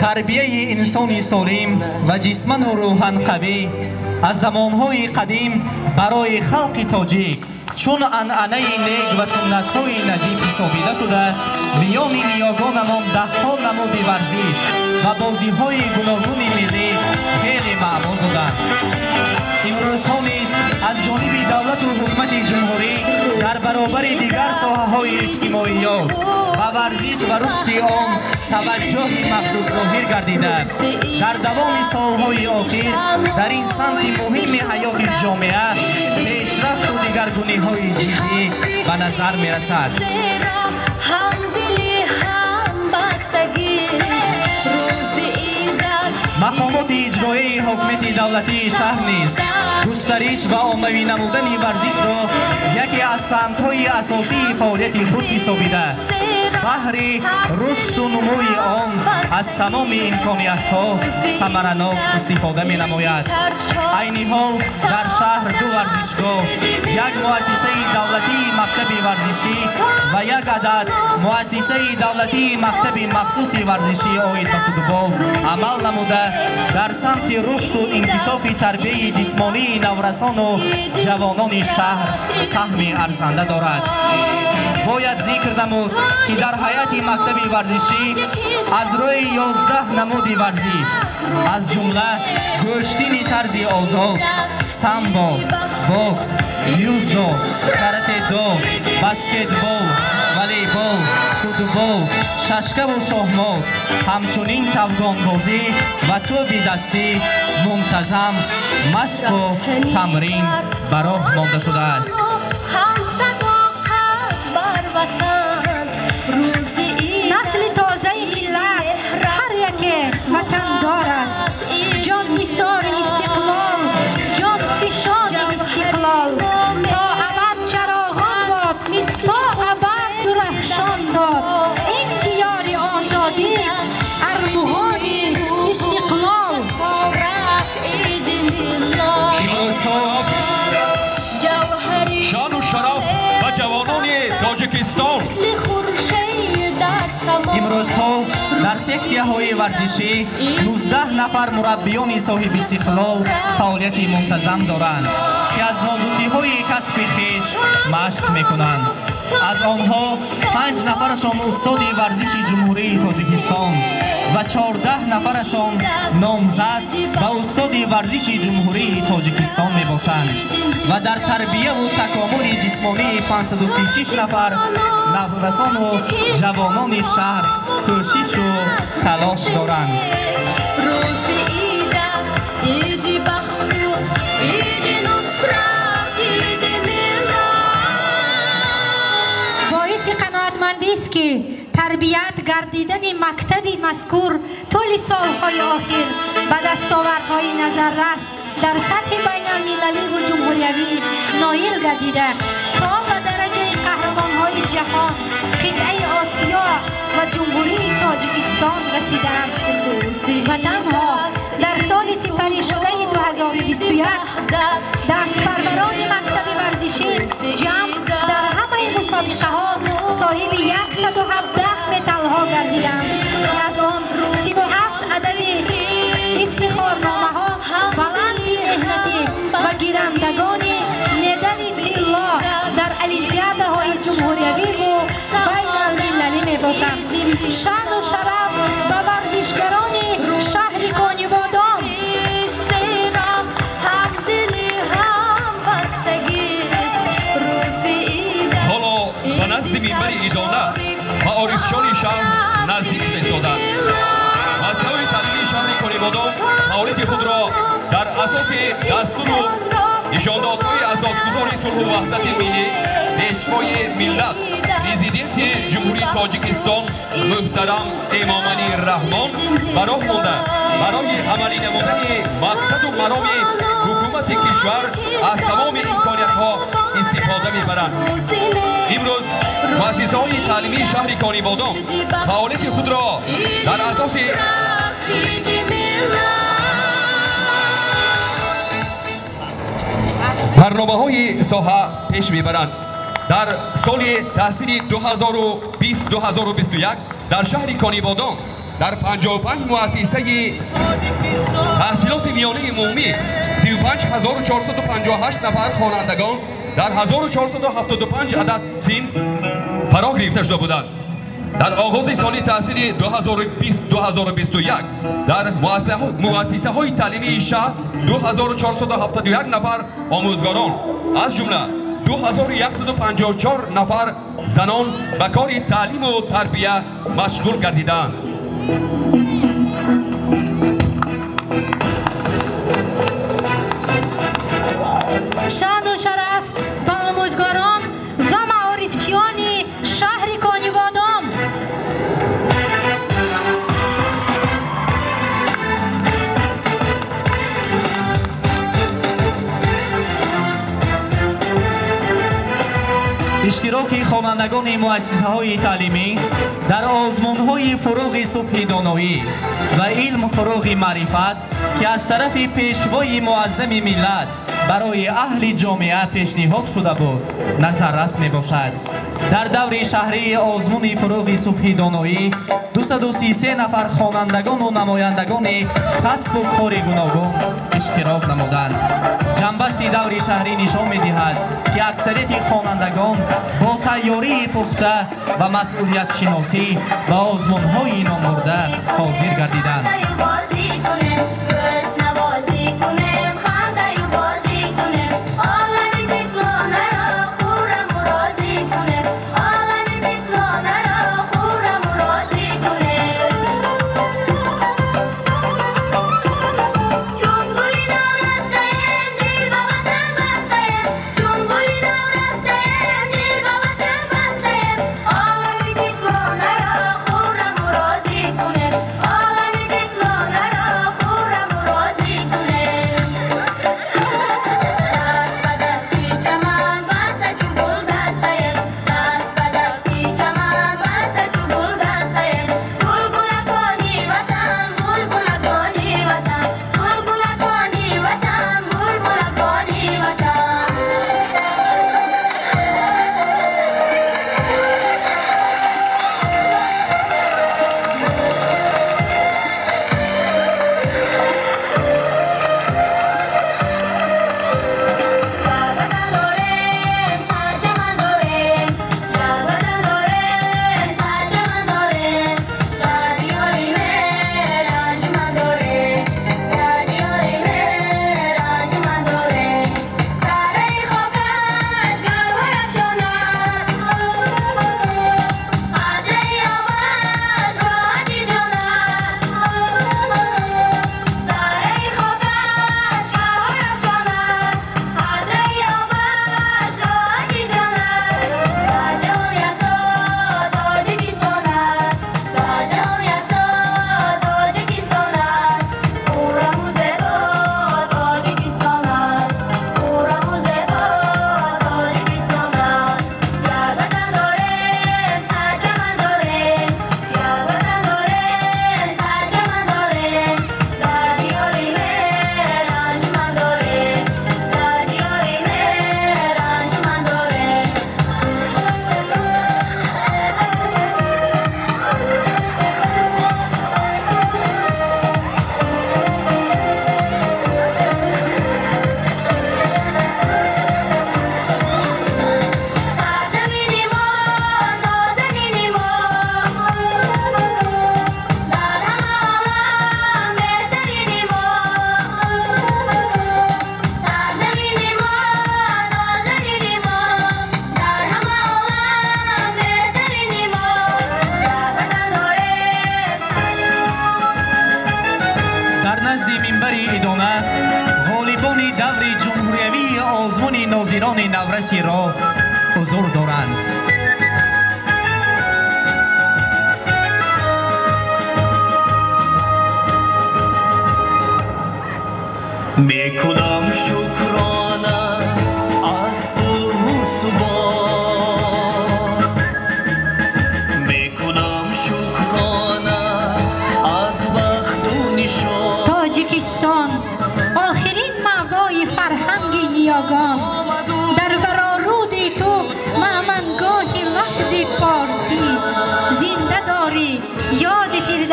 Тарбияи инсони солим ва ҷисману рӯҳан қавӣ аз замонҳои қадим барои халқи тоҷик чун анъанаи нек ва суннатҳои наҷиб ҳисобида шуда, миёни ниёгонамон даҳҳо намуди варзиш ва бозиҳои гуногуни миллӣ хеле маъмул буданд. Имрӯзҳо низ аз ҷониби давлату ҳукумати ҷумҳурӣ дар баробари дигар соҳаҳои иҷтимоиёт ба варзиш ва рушди он таваҷҷӯҳи махсус зоҳир гардида, дар давоми солҳои охир дар ин самти муҳими ҳаёти ҷомеа пешрафту дигаргуниҳои ҷиддӣ ба назар мерасад. Мақомоти иҷроияи ҳокимияти давлатии шаҳр низ густариш ва оммавӣ намудани варзишро яке аз самтҳои асосии фаъолияти худ ҳисобида, баҳри рушду нумӯи он аз тамоми имкониятҳо самаранок истифода менамояд. Айни ҳол дар шаҳр ду варзишгоҳ, як муассисаи давлатии мактаби варзишӣ ва як адад муассисаи давлатии мактаби махсуси варзишӣ оид ба футбол амал намуда, дар самти рушду инкишофи тарбияи ҷисмонии наврасону ҷавонони шаҳр саҳми арзанда дорад. Бояд зикр намуд, ки дар ҳайати мактаби варзишӣ аз рӯи 11 намуди варзиш, аз ҷумла гӯштини тарзи озод, самбо, бокс, юздо, каратэ-до, баскетбол, волейбол, футбол, шашкаву шоҳмот, ҳамчунин чавгонбозӣ ва тӯби дастӣ мунтазам машқу тамрин ба роҳ монда шудааст. Насли тозаи миллат ҳар яке ватандор аст. Ҷоннисори истиқлол, ҷонфишони истиқлол, то абад чароғон бод, то абад дурахшон бод. Ин диёри озодӣ, армуғони истиқлол. Шону шараф ба ҷавонони Тоҷикистон. Имрӯзҳо дар сексияҳои варзишӣ 19 нафар мураббиёни соҳиби истиқлол фаъолияти мунтазам доранд, ки аз нозукиҳои касби хеш машқ мекунанд. Аз онҳо 5 нафарашон устоди варзиши Ҷумҳурии Тоҷикистон ва 14 нафарашон номзад ба устоди варзиши Ҷумҳурии Тоҷикистон мебошанд ва дар тарбияву такомули ҷисмонии 536 нафар наврасону ҷавонони шаҳр кӯшишу талош доранд. Боиси қаноатмандист, ки тарбият гардидани мактаби мазкур тӯли солҳои охир ба дастовардҳои назаррас дар сатҳи байналмилаливу ҷумҳуриявӣ ноил гардида, то ба дараҷаи қаҳрамонҳои ҷаҳон, қитъаи Осиё ва Ҷумҳурии Тоҷикистон расидаанд. Ва танҳо дар соли сипаришудаи 2021 дастпарварони мактаби варзишӣ ҷамъ дар ҳамаи мусобиқаҳо соҳиби 117 медалҳо гардиданд, ки аз он 37 адади ифтихорномаҳо баланди меҳнатӣ ва гирандагони медали тилло дар олимпиадаҳои ҷумҳуриявиву байналмилалӣ мебошанд. Шаъну шараф ба варзишгарони шаҳри Конибодом. Ҳоло ба назди минбари идона маорифчони шаҳр наздик шуда истоданд. Муассисаҳои таълимии шаҳри Конибодом фаъолияти худро дар асоси дастуру нишондодҳои асосгузори сулҳу ваҳдати миллӣ, пешвои миллат, президенти Ҷумҳурии Тоҷикистон муҳтарам Эмомалӣ Раҳмон ба роҳ монда, барои амалӣ намудани мақсаду мароми ҳукумати кишвар аз тамоми имкониятҳо истифода мебаранд. Имрӯз муассисаҳои таълимии шаҳри Конибодом фаъолияти худро дар асоси Барномаҳои соҳа пеш мебаранд. Дар соли таҳсили 2020-2021 дар шаҳри Конибодом дар 55 муассисаи таҳсилоти миёнаи умумӣ 35458 нафар хонандагон дар 1475 адад синф фаро гирифта шуда буданд. Дар оғози соли таҳсили 2020-2021 дар муассисаҳои таълимии шаҳр 2471 нафар омӯзгорон, аз ҷумла 2154 нафар занон ба кори таълиму тарбия машғул гардидаанд. Шаъну шараф ба омӯзгорон ва маорифчиёни шаҳри Конибодом. Иштироки хонандагони муассисаҳои таълимӣ дар озмунҳои фурӯғи субҳи доноӣ ва илм фурӯғи маърифат, ки аз тарафи пешвои муаззами миллат барои аҳли ҷомеа пешниҳод шуда буд, назаррас мебошад. Дар даври шаҳрии озмуни фурӯғи субҳи доноӣ 233 нафар хонандагону намояндагони касбу кори гуногун иштирок намуданд. Ҷанбасти даври шаҳрӣ нишон медиҳад, ки аксарияти хонандагон бо тайёрии пухта ва масъулиятшиносӣ ба озмунҳои номбурда ҳозир гардиданд. Нозирони наврасиро ҳузур доранд. Мекунам шукрона аз сулҳу субот, мекунам шукрона аз бахту нишон. Тоҷикистон охирин маъвои фарҳанги ниёгон.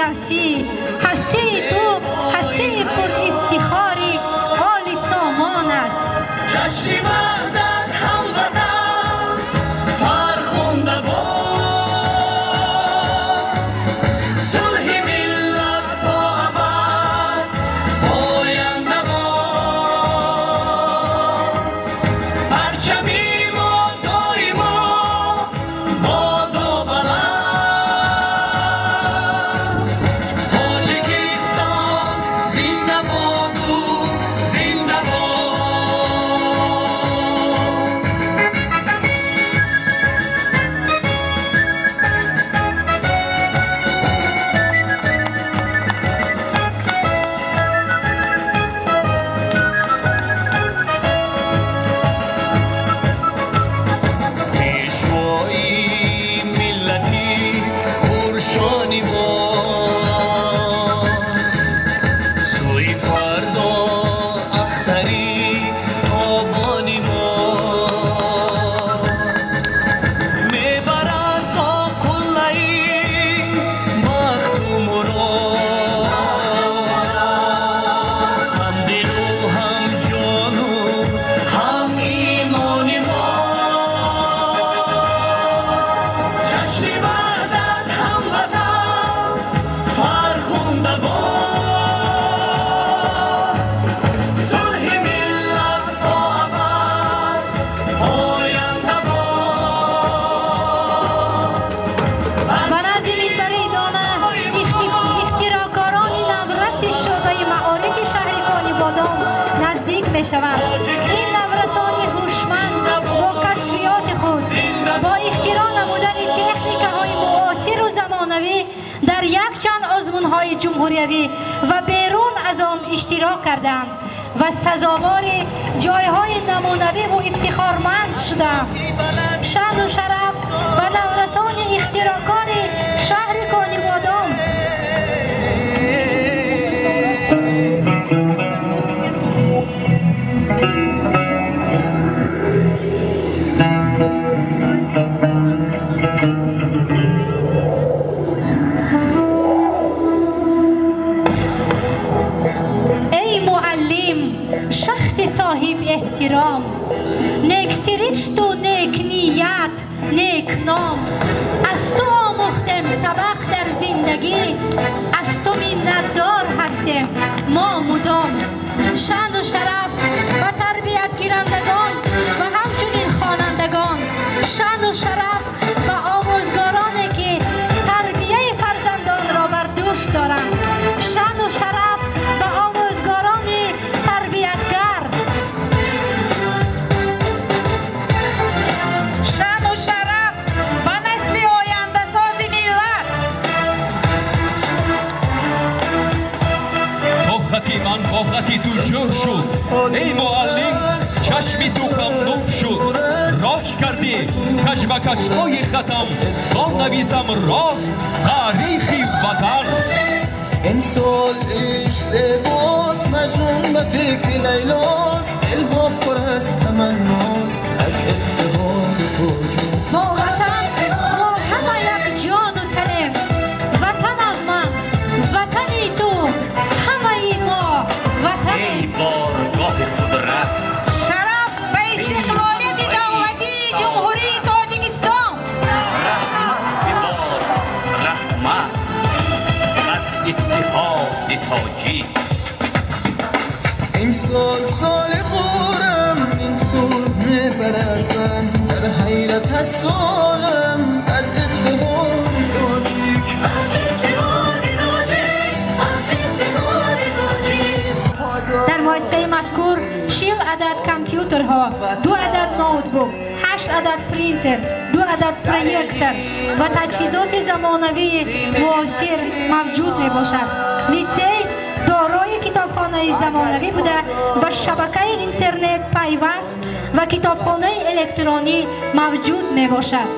Фирдавсӣ, ҳастии ту ҳастии пурэфтихори оли Сомон аст. Ҷашни ваҳдат ҳамватан фархунда бод, сулҳи миллат то абад поянда бод, парчами мо доимо бодо баланд, Тоҷикистон зинда боду зинда бод. Пешвои миллати пуршони мо, сӯи фардо ахтари тобони мо, мебарад то қуллаи бахту мурод, ҳам дилу ҳам ҷону ҳам имони мо. Ҷашни ваҳдат ҳамватан фархунда бод, сулҳи миллат то абад поянда бод. Ба назди минбари идона ихтироъкорони навраси шӯъбаи маорифи шаҳри Конибодом наздик мешаванд. Ин наврасони ҳушманд бо кашфиёти худ, бо ихтироъ намудани техникаҳои муосиру замонавӣ дар якчанд озмунҳои ҷумҳуриявӣ ва берун аз он иштирок карданд ва сазовори ҷойҳои намунавиву ифтихорманд шуданд. Шаъну шараф ба наврасони ихтироъкори шаҳри Конибодом. Эй муаллим, шахси соҳиб эҳтиром, нексиришту некният, некном, аз ту омӯхтем сабақ дар зиндагӣ, аз ту миннатдор ҳастем мо мудом. Шаъну шараф ба тарбиятгирандагон ва ҳамчунин хонандагон, шаъну шараф ба омӯзгороне ки тарбияи фарзандонро бар дӯш доранд, шаъну шараф ба омӯзгорони тарбиятгар. Шаъну шараф ба насли ояндасози миллат. То хати ман бо хати ту ҷӯр шуд, эй муаллим, чашми ту ҳам нур шуд. Рост кардӣ кашмакашҳои хатам, то нависам рост таърихи ватан. امسال عشق زیباست، مجنون به فکر لیلاست، دلها پر از تمناست از اتحاد تاجیک. Бо ватан мо ҳама як ҷону танем. Ватанам ман, ватани ту, ҳамаи мо ватанем. Эй боргоҳи қудрат, Шараф ба истиқлолияти давлатии Ҷумҳурии Тоҷикистон. Раҳмат бибор, раҳмат аз иттиҳоди тоҷик. امسال سال خورم این سود میبرد من، در حیرت از سالم از اتحاد تاجیک. Дар муассисаи мазкур 40 адад компютерҳо, 2 адад ноутбук, 8 адад принтер, 2 адад проектор ва таҷҳизоти замонавии муосир мавҷуд мебошад. Литсей дорои китобхонаи замонавӣ буда, ба шабакаи интернет пайваст ва китобхонаи электронӣ мавҷуд мебошад.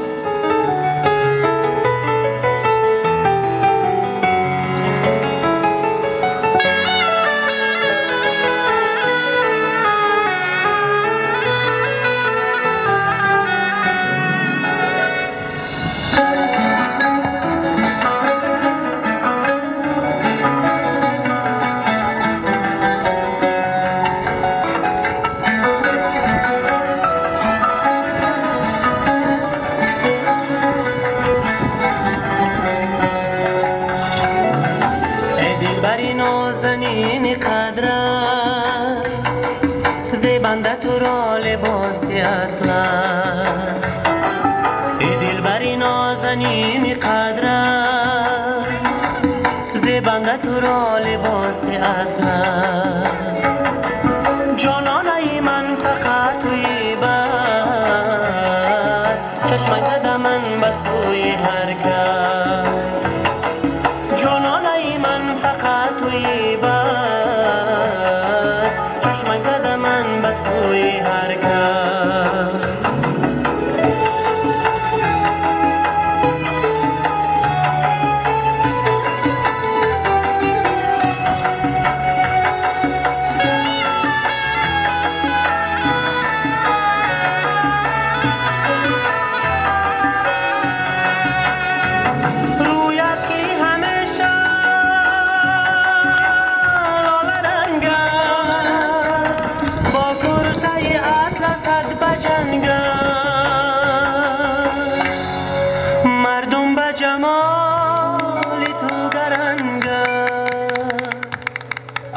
ای دلبری نازنین قدر است، زیبنده تو را لباس اطلس. جانانه من فقط توی بس، چشمک زده من به سوی هر کس. جانانه من فقط توی بس، چشمک زده من به سوی هر کس. مردم به جمال تو گرنگ است،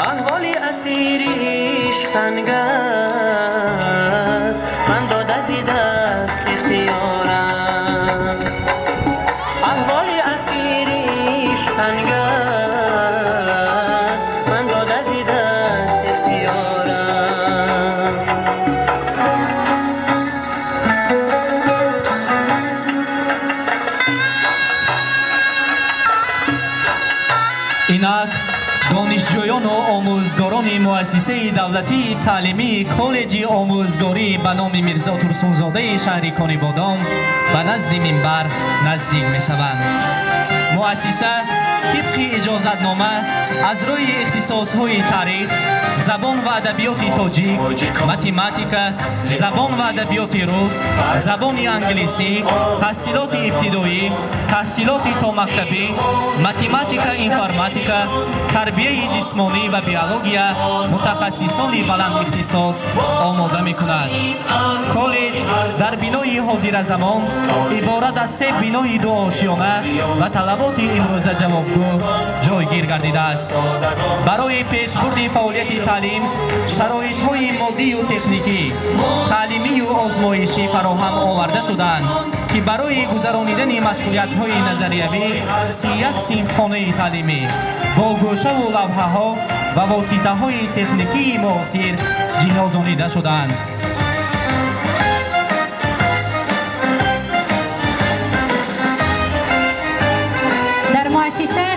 احوال اسیر عشق تنگ است. من داده زی دست اختیارم، احوال اسیر عشق تنگ است. من داده زی دست اختیارم. Инак донишҷӯёну омӯзгорони муассисаи давлатии таълимии коллеҷи омӯзгорӣ ба номи Мирзо Турсунзодаи шаҳри Конибодом ба назди минбар наздик мешаванд. Муассиса тибқи иҷозатнома аз рӯи ихтисосҳои таърих, забон ва адабиёти тоҷик, математика, забон ва адабиёти рус, забони англисӣ, таҳсилоти ибтидоӣ, таҳсилоти томактабӣ, математика, информатика, тарбияи ҷисмонӣ ва биология мутахассисони баландихтисос омода мекунад. Коллеҷ дар бинои ҳозиразамон иборат аз се бинои дуошиёна ва талаботи имрӯза ҷавобгӯ ҷойгир гардидааст. Барои пешбурди фаъолияти таълим шароитҳои моддию техникӣ, таълимию озмоишӣ фароҳам оварда шудаанд, ки барои гузаронидани машғулиятҳои назариявӣ 31 синфхонаи таълимӣ бо гӯшаву лавҳаҳо ва воситаҳои техникии муосир ҷиҳозонида шудаанд. Дар муассиса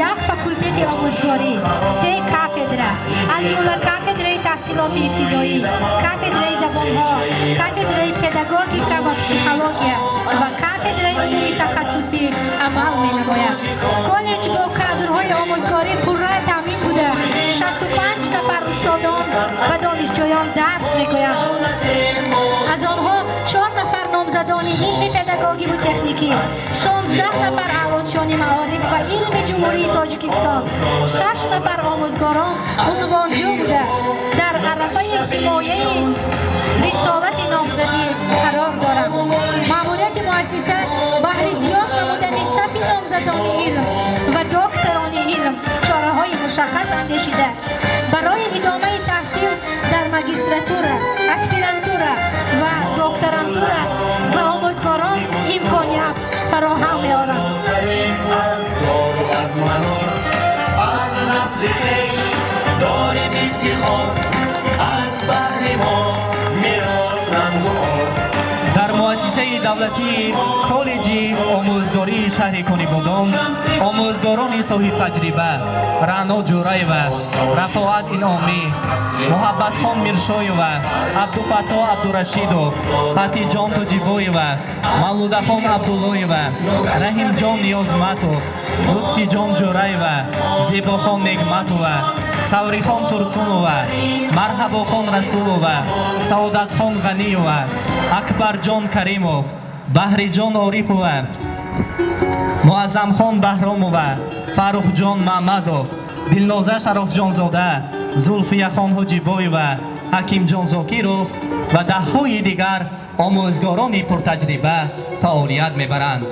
як факултети омӯзгорӣ, се кафедра, аз ҷумла кафедраи таҳсилоти ибтидоӣ, кафедраи забонҳо, кафедраи педагогика ва психология ва кафедраи улуми тахассусӣ амал менамояд. Коллеҷ бо кадрҳои омӯзгорӣ пурра таъмин буда, 65 нафар устодон ва донишҷӯён дарс мегӯянд. Аз онҳо 4 нафар номзадони илми педагогиву техникӣ, 16 нафар аълочиёни маориф ва илми Ҷумҳурии Тоҷикистон, 6 нафар омӯзгорон унвонҷӯ буда, дар арафаи ҳимояи рисолати номзадӣ қарор доранд. Маъмурияти муассиса баҳри зиёд намудани сафи номзадони илм ва докторони илм чораҳои мушаххас андешида, барои идомаи таҳсил дар магистратура, аспирантура ва докторантура ва омӯзгорон имконият фароҳам меоранд. Аз насли хеш дорем ифтихор, аз баҳри мо мерос рангу ор. Дар муассисаи давлатии коллеҷи омӯзгории шаҳри Конибодом омӯзгорони соҳибтаҷриба Раъно Ҷӯраева, Рафоат Инъомӣ, Муҳаббатхон Миршоева, Абдуфаттоҳ Абдурашидов, Фатиҷон Тоҷибоева, Мавлудахон Абдуллоева, Раҳимҷон Ниёзматов, Лутфиҷон Ҷӯраева, Зебохон Негматова, Саврихон Турсунова, Марҳабохон Расулова, Саодатхон Ғаниева, Акбарҷон Каримов, Баҳриҷон Орипова, Муаззамхон Баҳромова, Фаррухҷон Маҳмадов, Дилноза Шарофҷонзода, Зулфияхон Ҳоҷибоева, Ҳакимҷон Зокиров ва даҳҳои дигар омӯзгорони пуртаҷриба фаъолият мебаранд.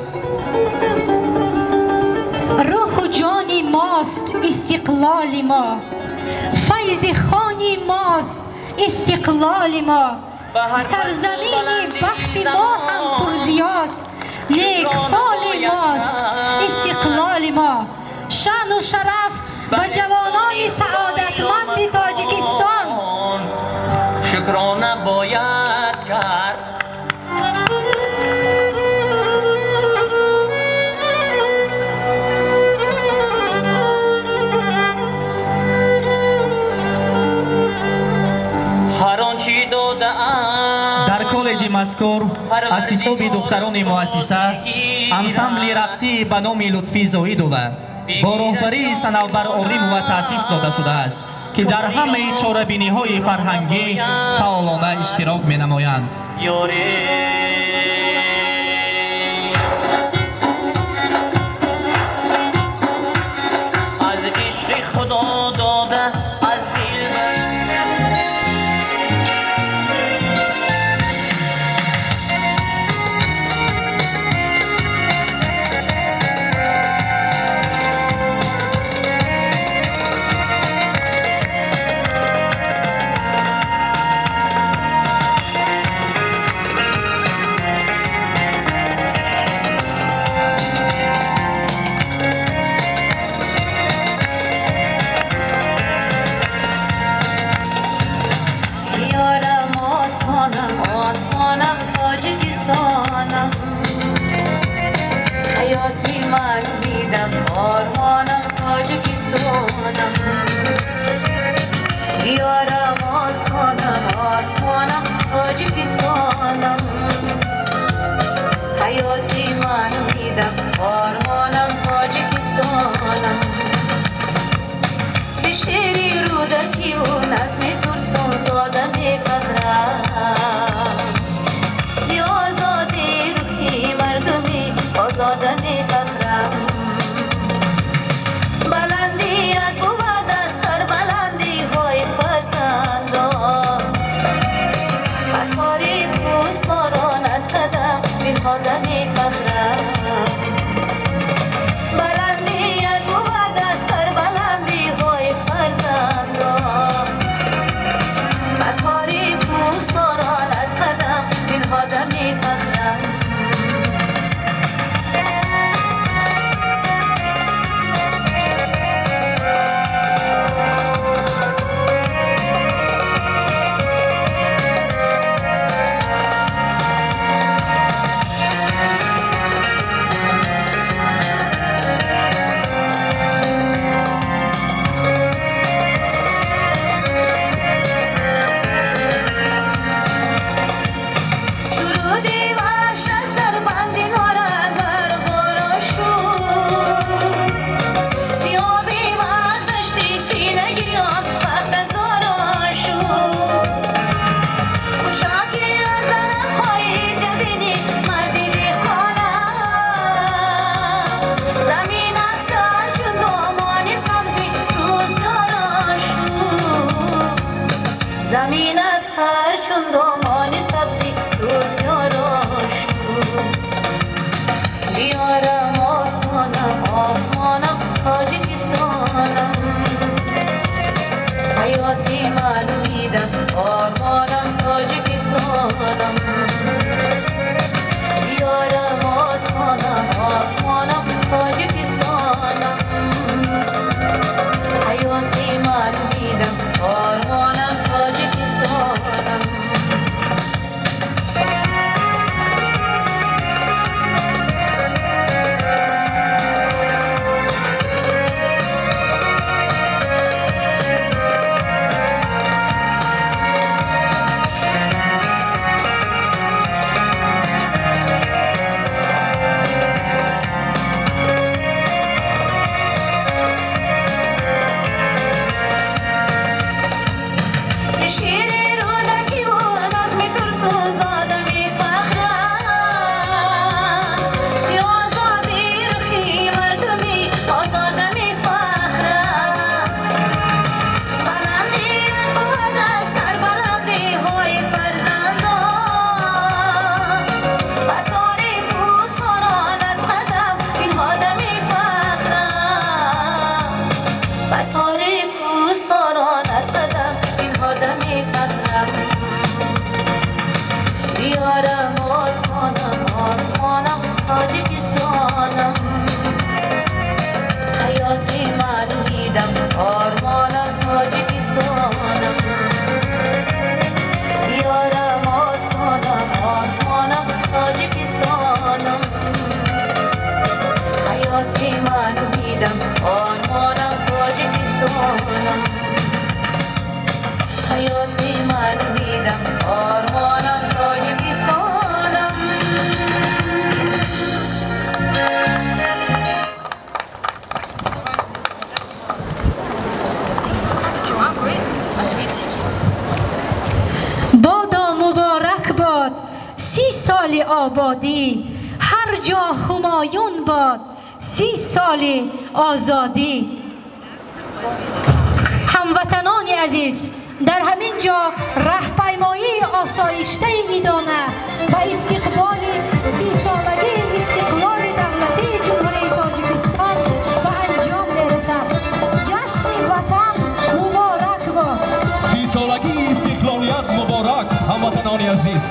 Рӯҳу ҷони мост истиқлоли мо, файзи хони мост истиқлоли мо, Сарзамини бахти мо ҳам пурзиёст, некфоли мост истиқлоли мо. Шаъну шараф ба ҷавонони саодатманди Тоҷикистон. Шукрона бояд кард. Дар коллеҷи мазкур аз ҳисоби духтарони муассиса ансамбли рақсӣ ба номи Лутфӣ Зоидова бо роҳбарии Санавбар Олимова таъсис дода шудааст, ки дар ҳамаи чорабиниҳои фарҳангӣ фаъолона иштирок менамоянд. Аз ишқи Худо дода аз дил. آرمانم تاجیکستانم، دیارم آستانم، آسمانم تاجیکستانم، حیاتی من امیدم، آرمانم تاجیکستانم. ز شعری رودکی و نظم ترسونزاده میفخرم، ز آزادی روحی مردمی آزاده میفخرم. بلندیت بود از سربلندی‌های فرزندان، قطار کوهسارانت قدم می‌خوانده می‌فخرم. بلندیت بود از سربلندی‌های فرزندان، قطار کوهسارانت قدم می‌خوانده می‌فخرم. 30 соли ободӣ, ҳар ҷо ҳумоюн бод 30 соли озодӣ. Ҳамватанони азиз, дар ҳамин ҷо раҳпаймоии осоиштаи идона ба истиқболи 30-солагии истиқлоли давлатии Ҷумҳурии Тоҷикистон ба анҷом мерасад. Ҷашни ватан муборак бод! 30-солагии истиқлолият муборак, ҳамватанони азиз!